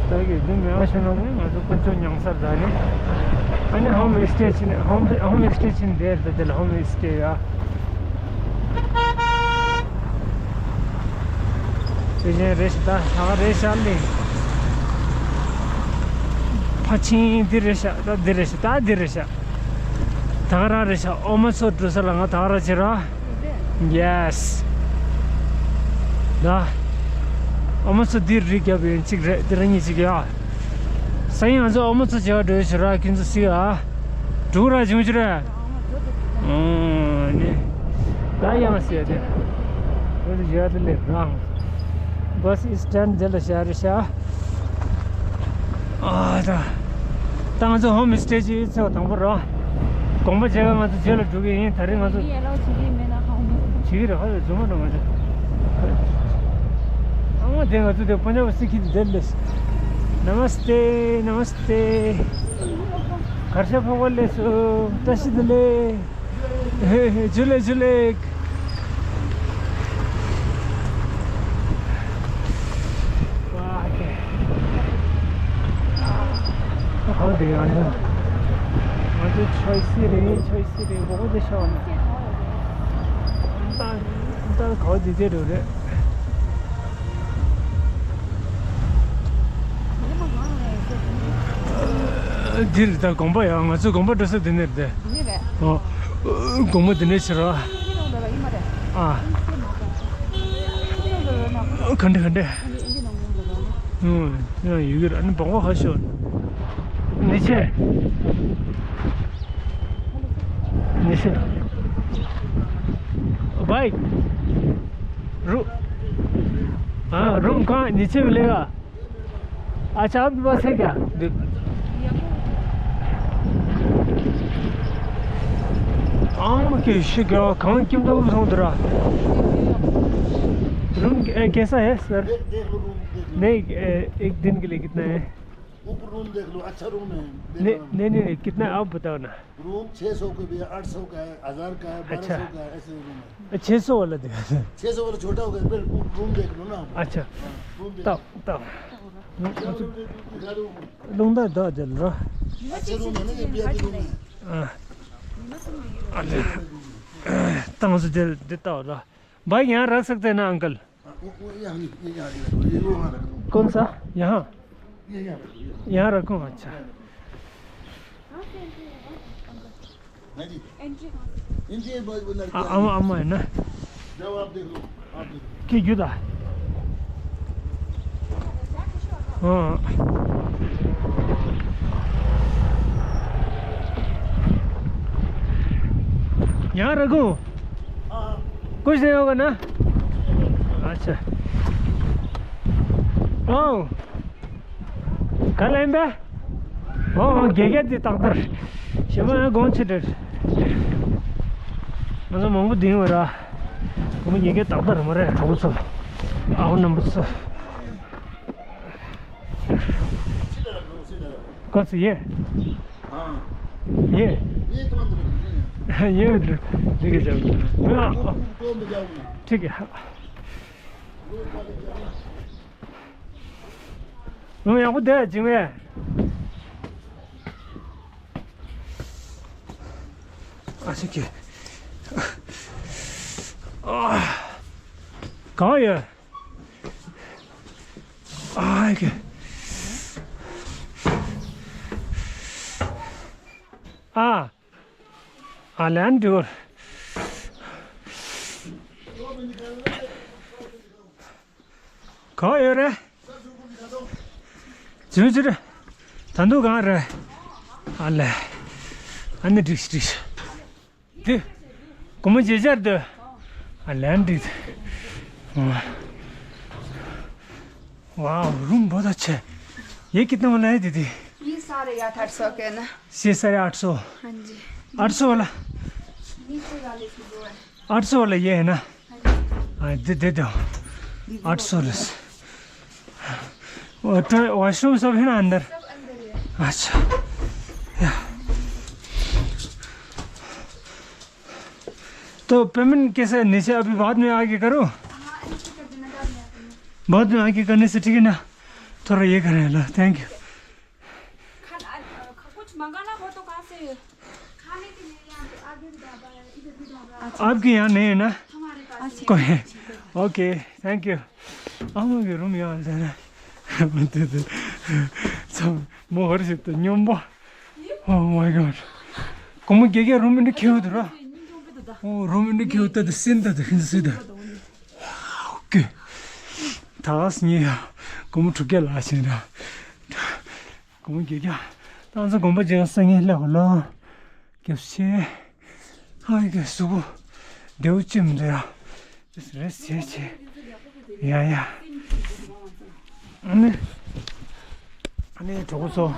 ད་གི་འདི་མེད་པ་ཤོ་ན་ནི་ང་ཚོ་དཀོན་མཆོག་མྱང་སར་ད་ནི། ཨ་ནི་ཧོམ་སི་ཊེ་ཕྱིན། ཧོམ་ཧོམ་སི་ཊེ་ཕྱིན་དེར་ད་དེ་ལ་ཧོམ་སི་ཊེ་ཡ། དེ་བཞིན་རེད་ཤག་ད་ད་ག་རེད་ཤག་ལེ། ཕ་ཆིང་འདི་རེད་ཤག་ད་འདི་རེད་ཤག་ད་འདི་རེད་ཤག་ད་ག་རང་རེད་ཤག་ཨོ་མ་ཚོ་འགྲོ་ས་ལ་ང་ད་ག་རང་བྱེད་ར། Yes. ད་ཨོ་མ་ཚོ་འདི་རི་རྒྱབ་ཡིན། གཅིག་རེད། འདི་ར་གཉིས་ཅིག་ཡ། ས་ཡིན། ང་ཚོ་ཨོ་མ་ཚོ་བྱེད་པ་འགྲོ་ཤག་ར། ཁྱོད་ཚོ་སི་ཨ། འགྲོ་ར་བྱུང་ཤག་ར། ཨོ་ནི། ད་ཡང་ཟེར་ཏེ། འོ་དེ་བཞག་དེ་ལེ་རང་། Bus stand དེ་ལ་བཞག་རེད་ཤག་ཨ་ད། ད་ང་ཚོ་ཧོམ་སི་ཊེ་ཅིག་ཚེ་བ་དང་པོ་ར། དགོངས་པ་བཞེས་ཀ་ང་ཚོ་རྗེས་ལ་འགྲོ་གི་ཡིན། ད་རེས་ང་ཚོ། ཡིན་ཡ་ལོ་བྱེད་ཀྱི་མེད་ན་ཧ་གོ་མ་སོང་། བྱེད་ཀྱི་རེད། ཧ་ལས་རྫུན་མ་འགྲོ་མ་རེད། ཨ་མ་དེ་ང་ཚོ་དེ་པ་ཉ་པ་སི་ཁི་དེ་དེ་ལེ། Namaste, namaste. གར་ཤ་ཕོག་པ་ལེ་སོ། བཀྲ་ཤིས་བདེ་ལེགས། ཇུ་ལེ་ཇུ་ལེ། ཝ་ཀེ། ཧོ་དེ་ཡང་ནི། ང་ཚོ་ཆོས་སི་རེད། ཆོས་སི་རེད། གོ་གོ་དེ་ཤོག་ནི། ད་ད་གོ་དེ་དེ་རུ་རེད། འདིར་ད་དགོན་པ་ཡང་ང་ཚོའི་དགོན་པ་འགྲོ་ས་འདི་ནས་རེད། འདི་རེད། ཨོ། དགོན་པ་འདི་ནས་ཕྱིར་ར། འདི་ནང་ལ་ཡིན་མ་རེད། ཨ། འདི་ནང་ལ་ཡོད་ན། ག་འདྲ་ག་འདྲ། འདི་འདི་ནང་ལ་ཡོད་རེད། ཨུ། ཡང་ཡོད་ཀྱི་རེད། ཨ་ནི་བང་བ་ཧ་ཤོ། ནི་ཆེ། ནི་ཆེ། བའི། རུ། ཨ། རུམ་ཁང་ནི་ཆེ་བ་ལེ་ག། अच्छा, आपके पास है क्या? देख। आम के शिका खान किम तो समुद्रा। रूम ए, कैसा है सर? देख, देख लो रूम, देख लो। नहीं, ए, एक दिन के लिए कितना है? ऊपर रूम देख लो, अच्छा रूम है, देख नहीं, लो। नहीं, नहीं, नहीं, कितना है आप बताओ ना। रूम छह सौ के भी है, आठ सौ का है, हजार का है, अच्छा। बारह सौ का है, ऐसे रूम है। छह सौ वाला दिखा दो। छह सौ वाला छोटा हो गया, फिर रूम देख लो ना आप। अच्छा। हाँ, रूम देख लो। तब, तब। लूंगा दो जन रो। अच्छे रूम है ना, ये वीआईपी रूम है। हाँ। अरे। तंग से दिल देता हो रो। भाई, यहाँ रख सकते हैं ना, अंकल? हाँ, वो, वो यहाँ नहीं, ये यहाँ नहीं रखो, ये, वो वहाँ रखो। कौन सा? यहाँ? ये यहाँ रखो, ये। यहाँ रखो, अच्छा। नहीं जी। एंट्री कहाँ से? एंट्री वो, वो लड़की आ, आई अम्मा, है। अम्मा है ना? जाओ, आप देख लो, आप देख लो। के क्यों था? हाँ। यहाँ रखो। हाँ, हाँ। कुछ नहीं होगा ना? अच्छा। आओ। ག་ལེན་པས། ཨོ་ཨོ། དགེ་རྒན་དེ་ཏག་ཏག་རེད། གཞན་པ་ཡང་དགོངས་ཆེ་འདྲ་རེད། ང་ཚོ་མང་པོ་ལྡིང་བ་ར། ཁོ་མོ་དགེ་རྒན་ཏག་ཏག་རེད་མ་རེད། གྲོགས་པོ་ཚོ། ཨ་ཁུ་རྣམ་པ་ཚོ། कौन सी ये? हाँ। ये? ये कौन सी? ये ठीक है, चलो। ठीक है। རུམ་ཡག་པོ་འདུག་འཇིགས་མེད། ཨ་ཤི་ཁེ། ཨ། གང་ཡོད། ཨ་ཁེ། ཨ། ཨ་ལན་ཌོར། གང་ཡོད་རེད། ཇུ་ཇུ་རེད། ད་དུང་གང་རེད། ཨ་ལས། ཨ་ནི་འགྲིག་འགྲིག་འདི། སྒོར་མོ་བརྒྱད་སྟོང་འདི། ཨ་ལན་འགྲིག་ཝའོ། རུམ་बहुत अच्छा है। ये कितने वाला है दीदी? ये साढ़े आठ सौ के ना। ये साढ़े आठ सौ। हाँ जी। आठ सौ वाला। नीचे वाले की दो है। आठ सौ वाला ये है ना? हाँ जी। हाँ, दे, दे दो। आठ सौ वाला। वो तो वॉशरूम सब है ना अंदर? सब अंदर ही है। अच्छा। या। तो पेमेंट कैसे है? नीचे अभी बाद में आके करो? हाँ, ऐसे कर देना, बाद में आके। बाद में आके करने से ठीक है ना? थोड़ा ये करें लो। Thank you. खाना, अ, कुछ मंगाना हो तो कहाँ से? खाने के लिए यहाँ पे आगे भी ढाबा है, इधर भी ढाबा है। आपके यहाँ नहीं है ना? हमारे पास नहीं है। कोई है। Okay, thank you. ཨ་མ་གི་རུམ་ཡག་ལ་ཟེར་ན། ཚང་མོ་ཧོར་ཞིག་ཏུ་སྙོམས་པོ། Oh my god. སྒོར་མོ་བརྒྱད་བརྒྱ། རུམ་འདི་ཁེའུ་དུ་ར། ཨོ་རུམ་འདི་ཁེའུ་ཏ་དུ་སིན་ཏ་དུ་ཧིན་སི་ཏ། ཨོ་ཀེ། ད་སྙི་ཡ། སྒོར་མོ་དྲུག་བརྒྱ་ལ་ཕྱིན་ར། སྒོར་མོ་བརྒྱད་བརྒྱ། ད་ཚོ་དགོན་པ་རྗེས་སང་ཉིན་སླེབས་ལོ། རྒྱབ་ཆེ། ཧ་ཡི་གེ་གཟུགས་པོ་བདེ་བོ་ཅི་མི་འདུག་ཡ། རེས་བྱས་བྱས། ཡ་ཡ། ཨ་ནི། ཨ་ནི་གྲོགས་པོ་ཚོ།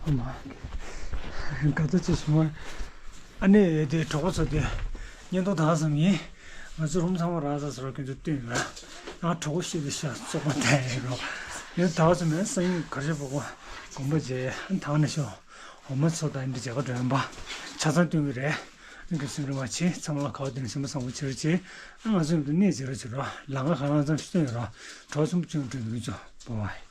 ཨ་མ། དགའ་ཚོར་ཆེ་ཞུ་མ། ཨ་ནི་དེ་གྲོགས་པོ་ཚོ་དེ་བརྙན་ཐུང་དག་ཙམ་ཡིན། ང་ཚོ་རུམ་ཚང་མ་རག་ས་ཟེར་བ་ཁྱོད་ཚོ་བསྟན་ཡོད། ང་གྲོགས་པོ་ཤི་དེ་ཤ་བཙོག་པ་དེ་རོ། ཡང་དག་ཙམ་ཡང་སང་ཉིན་གར་ཞབས་པོ་དགོན་པ་རྗེས་ཐང་ནས་ཤོག་འོ་མ་ཚོ་དང་འདི་རྒྱ་གར་འགྲོ་ཡོང་པ་ཆ་ཚང་སྟོན་གི་རེད། ཨ་ནི་སེམས་རིང་བ་བྱེད། ཚང་མ་ལ་ག་བ་དེ་ནས་སེམས་པ་བཟང་པོ་བྱེད་རོགས་བྱེད། ཨ་ང་ཚོ་ཡོང་དུ་གནས་བྱེད་རོགས་བྱེད་རོགས། ལམ་ཁ་གང་ལ་ཚང་སྟོན་ཡོད་རོགས། གྲོགས་ཚོ་ཆུང་སྟོན་གི་ཚོ་བོ་བའི།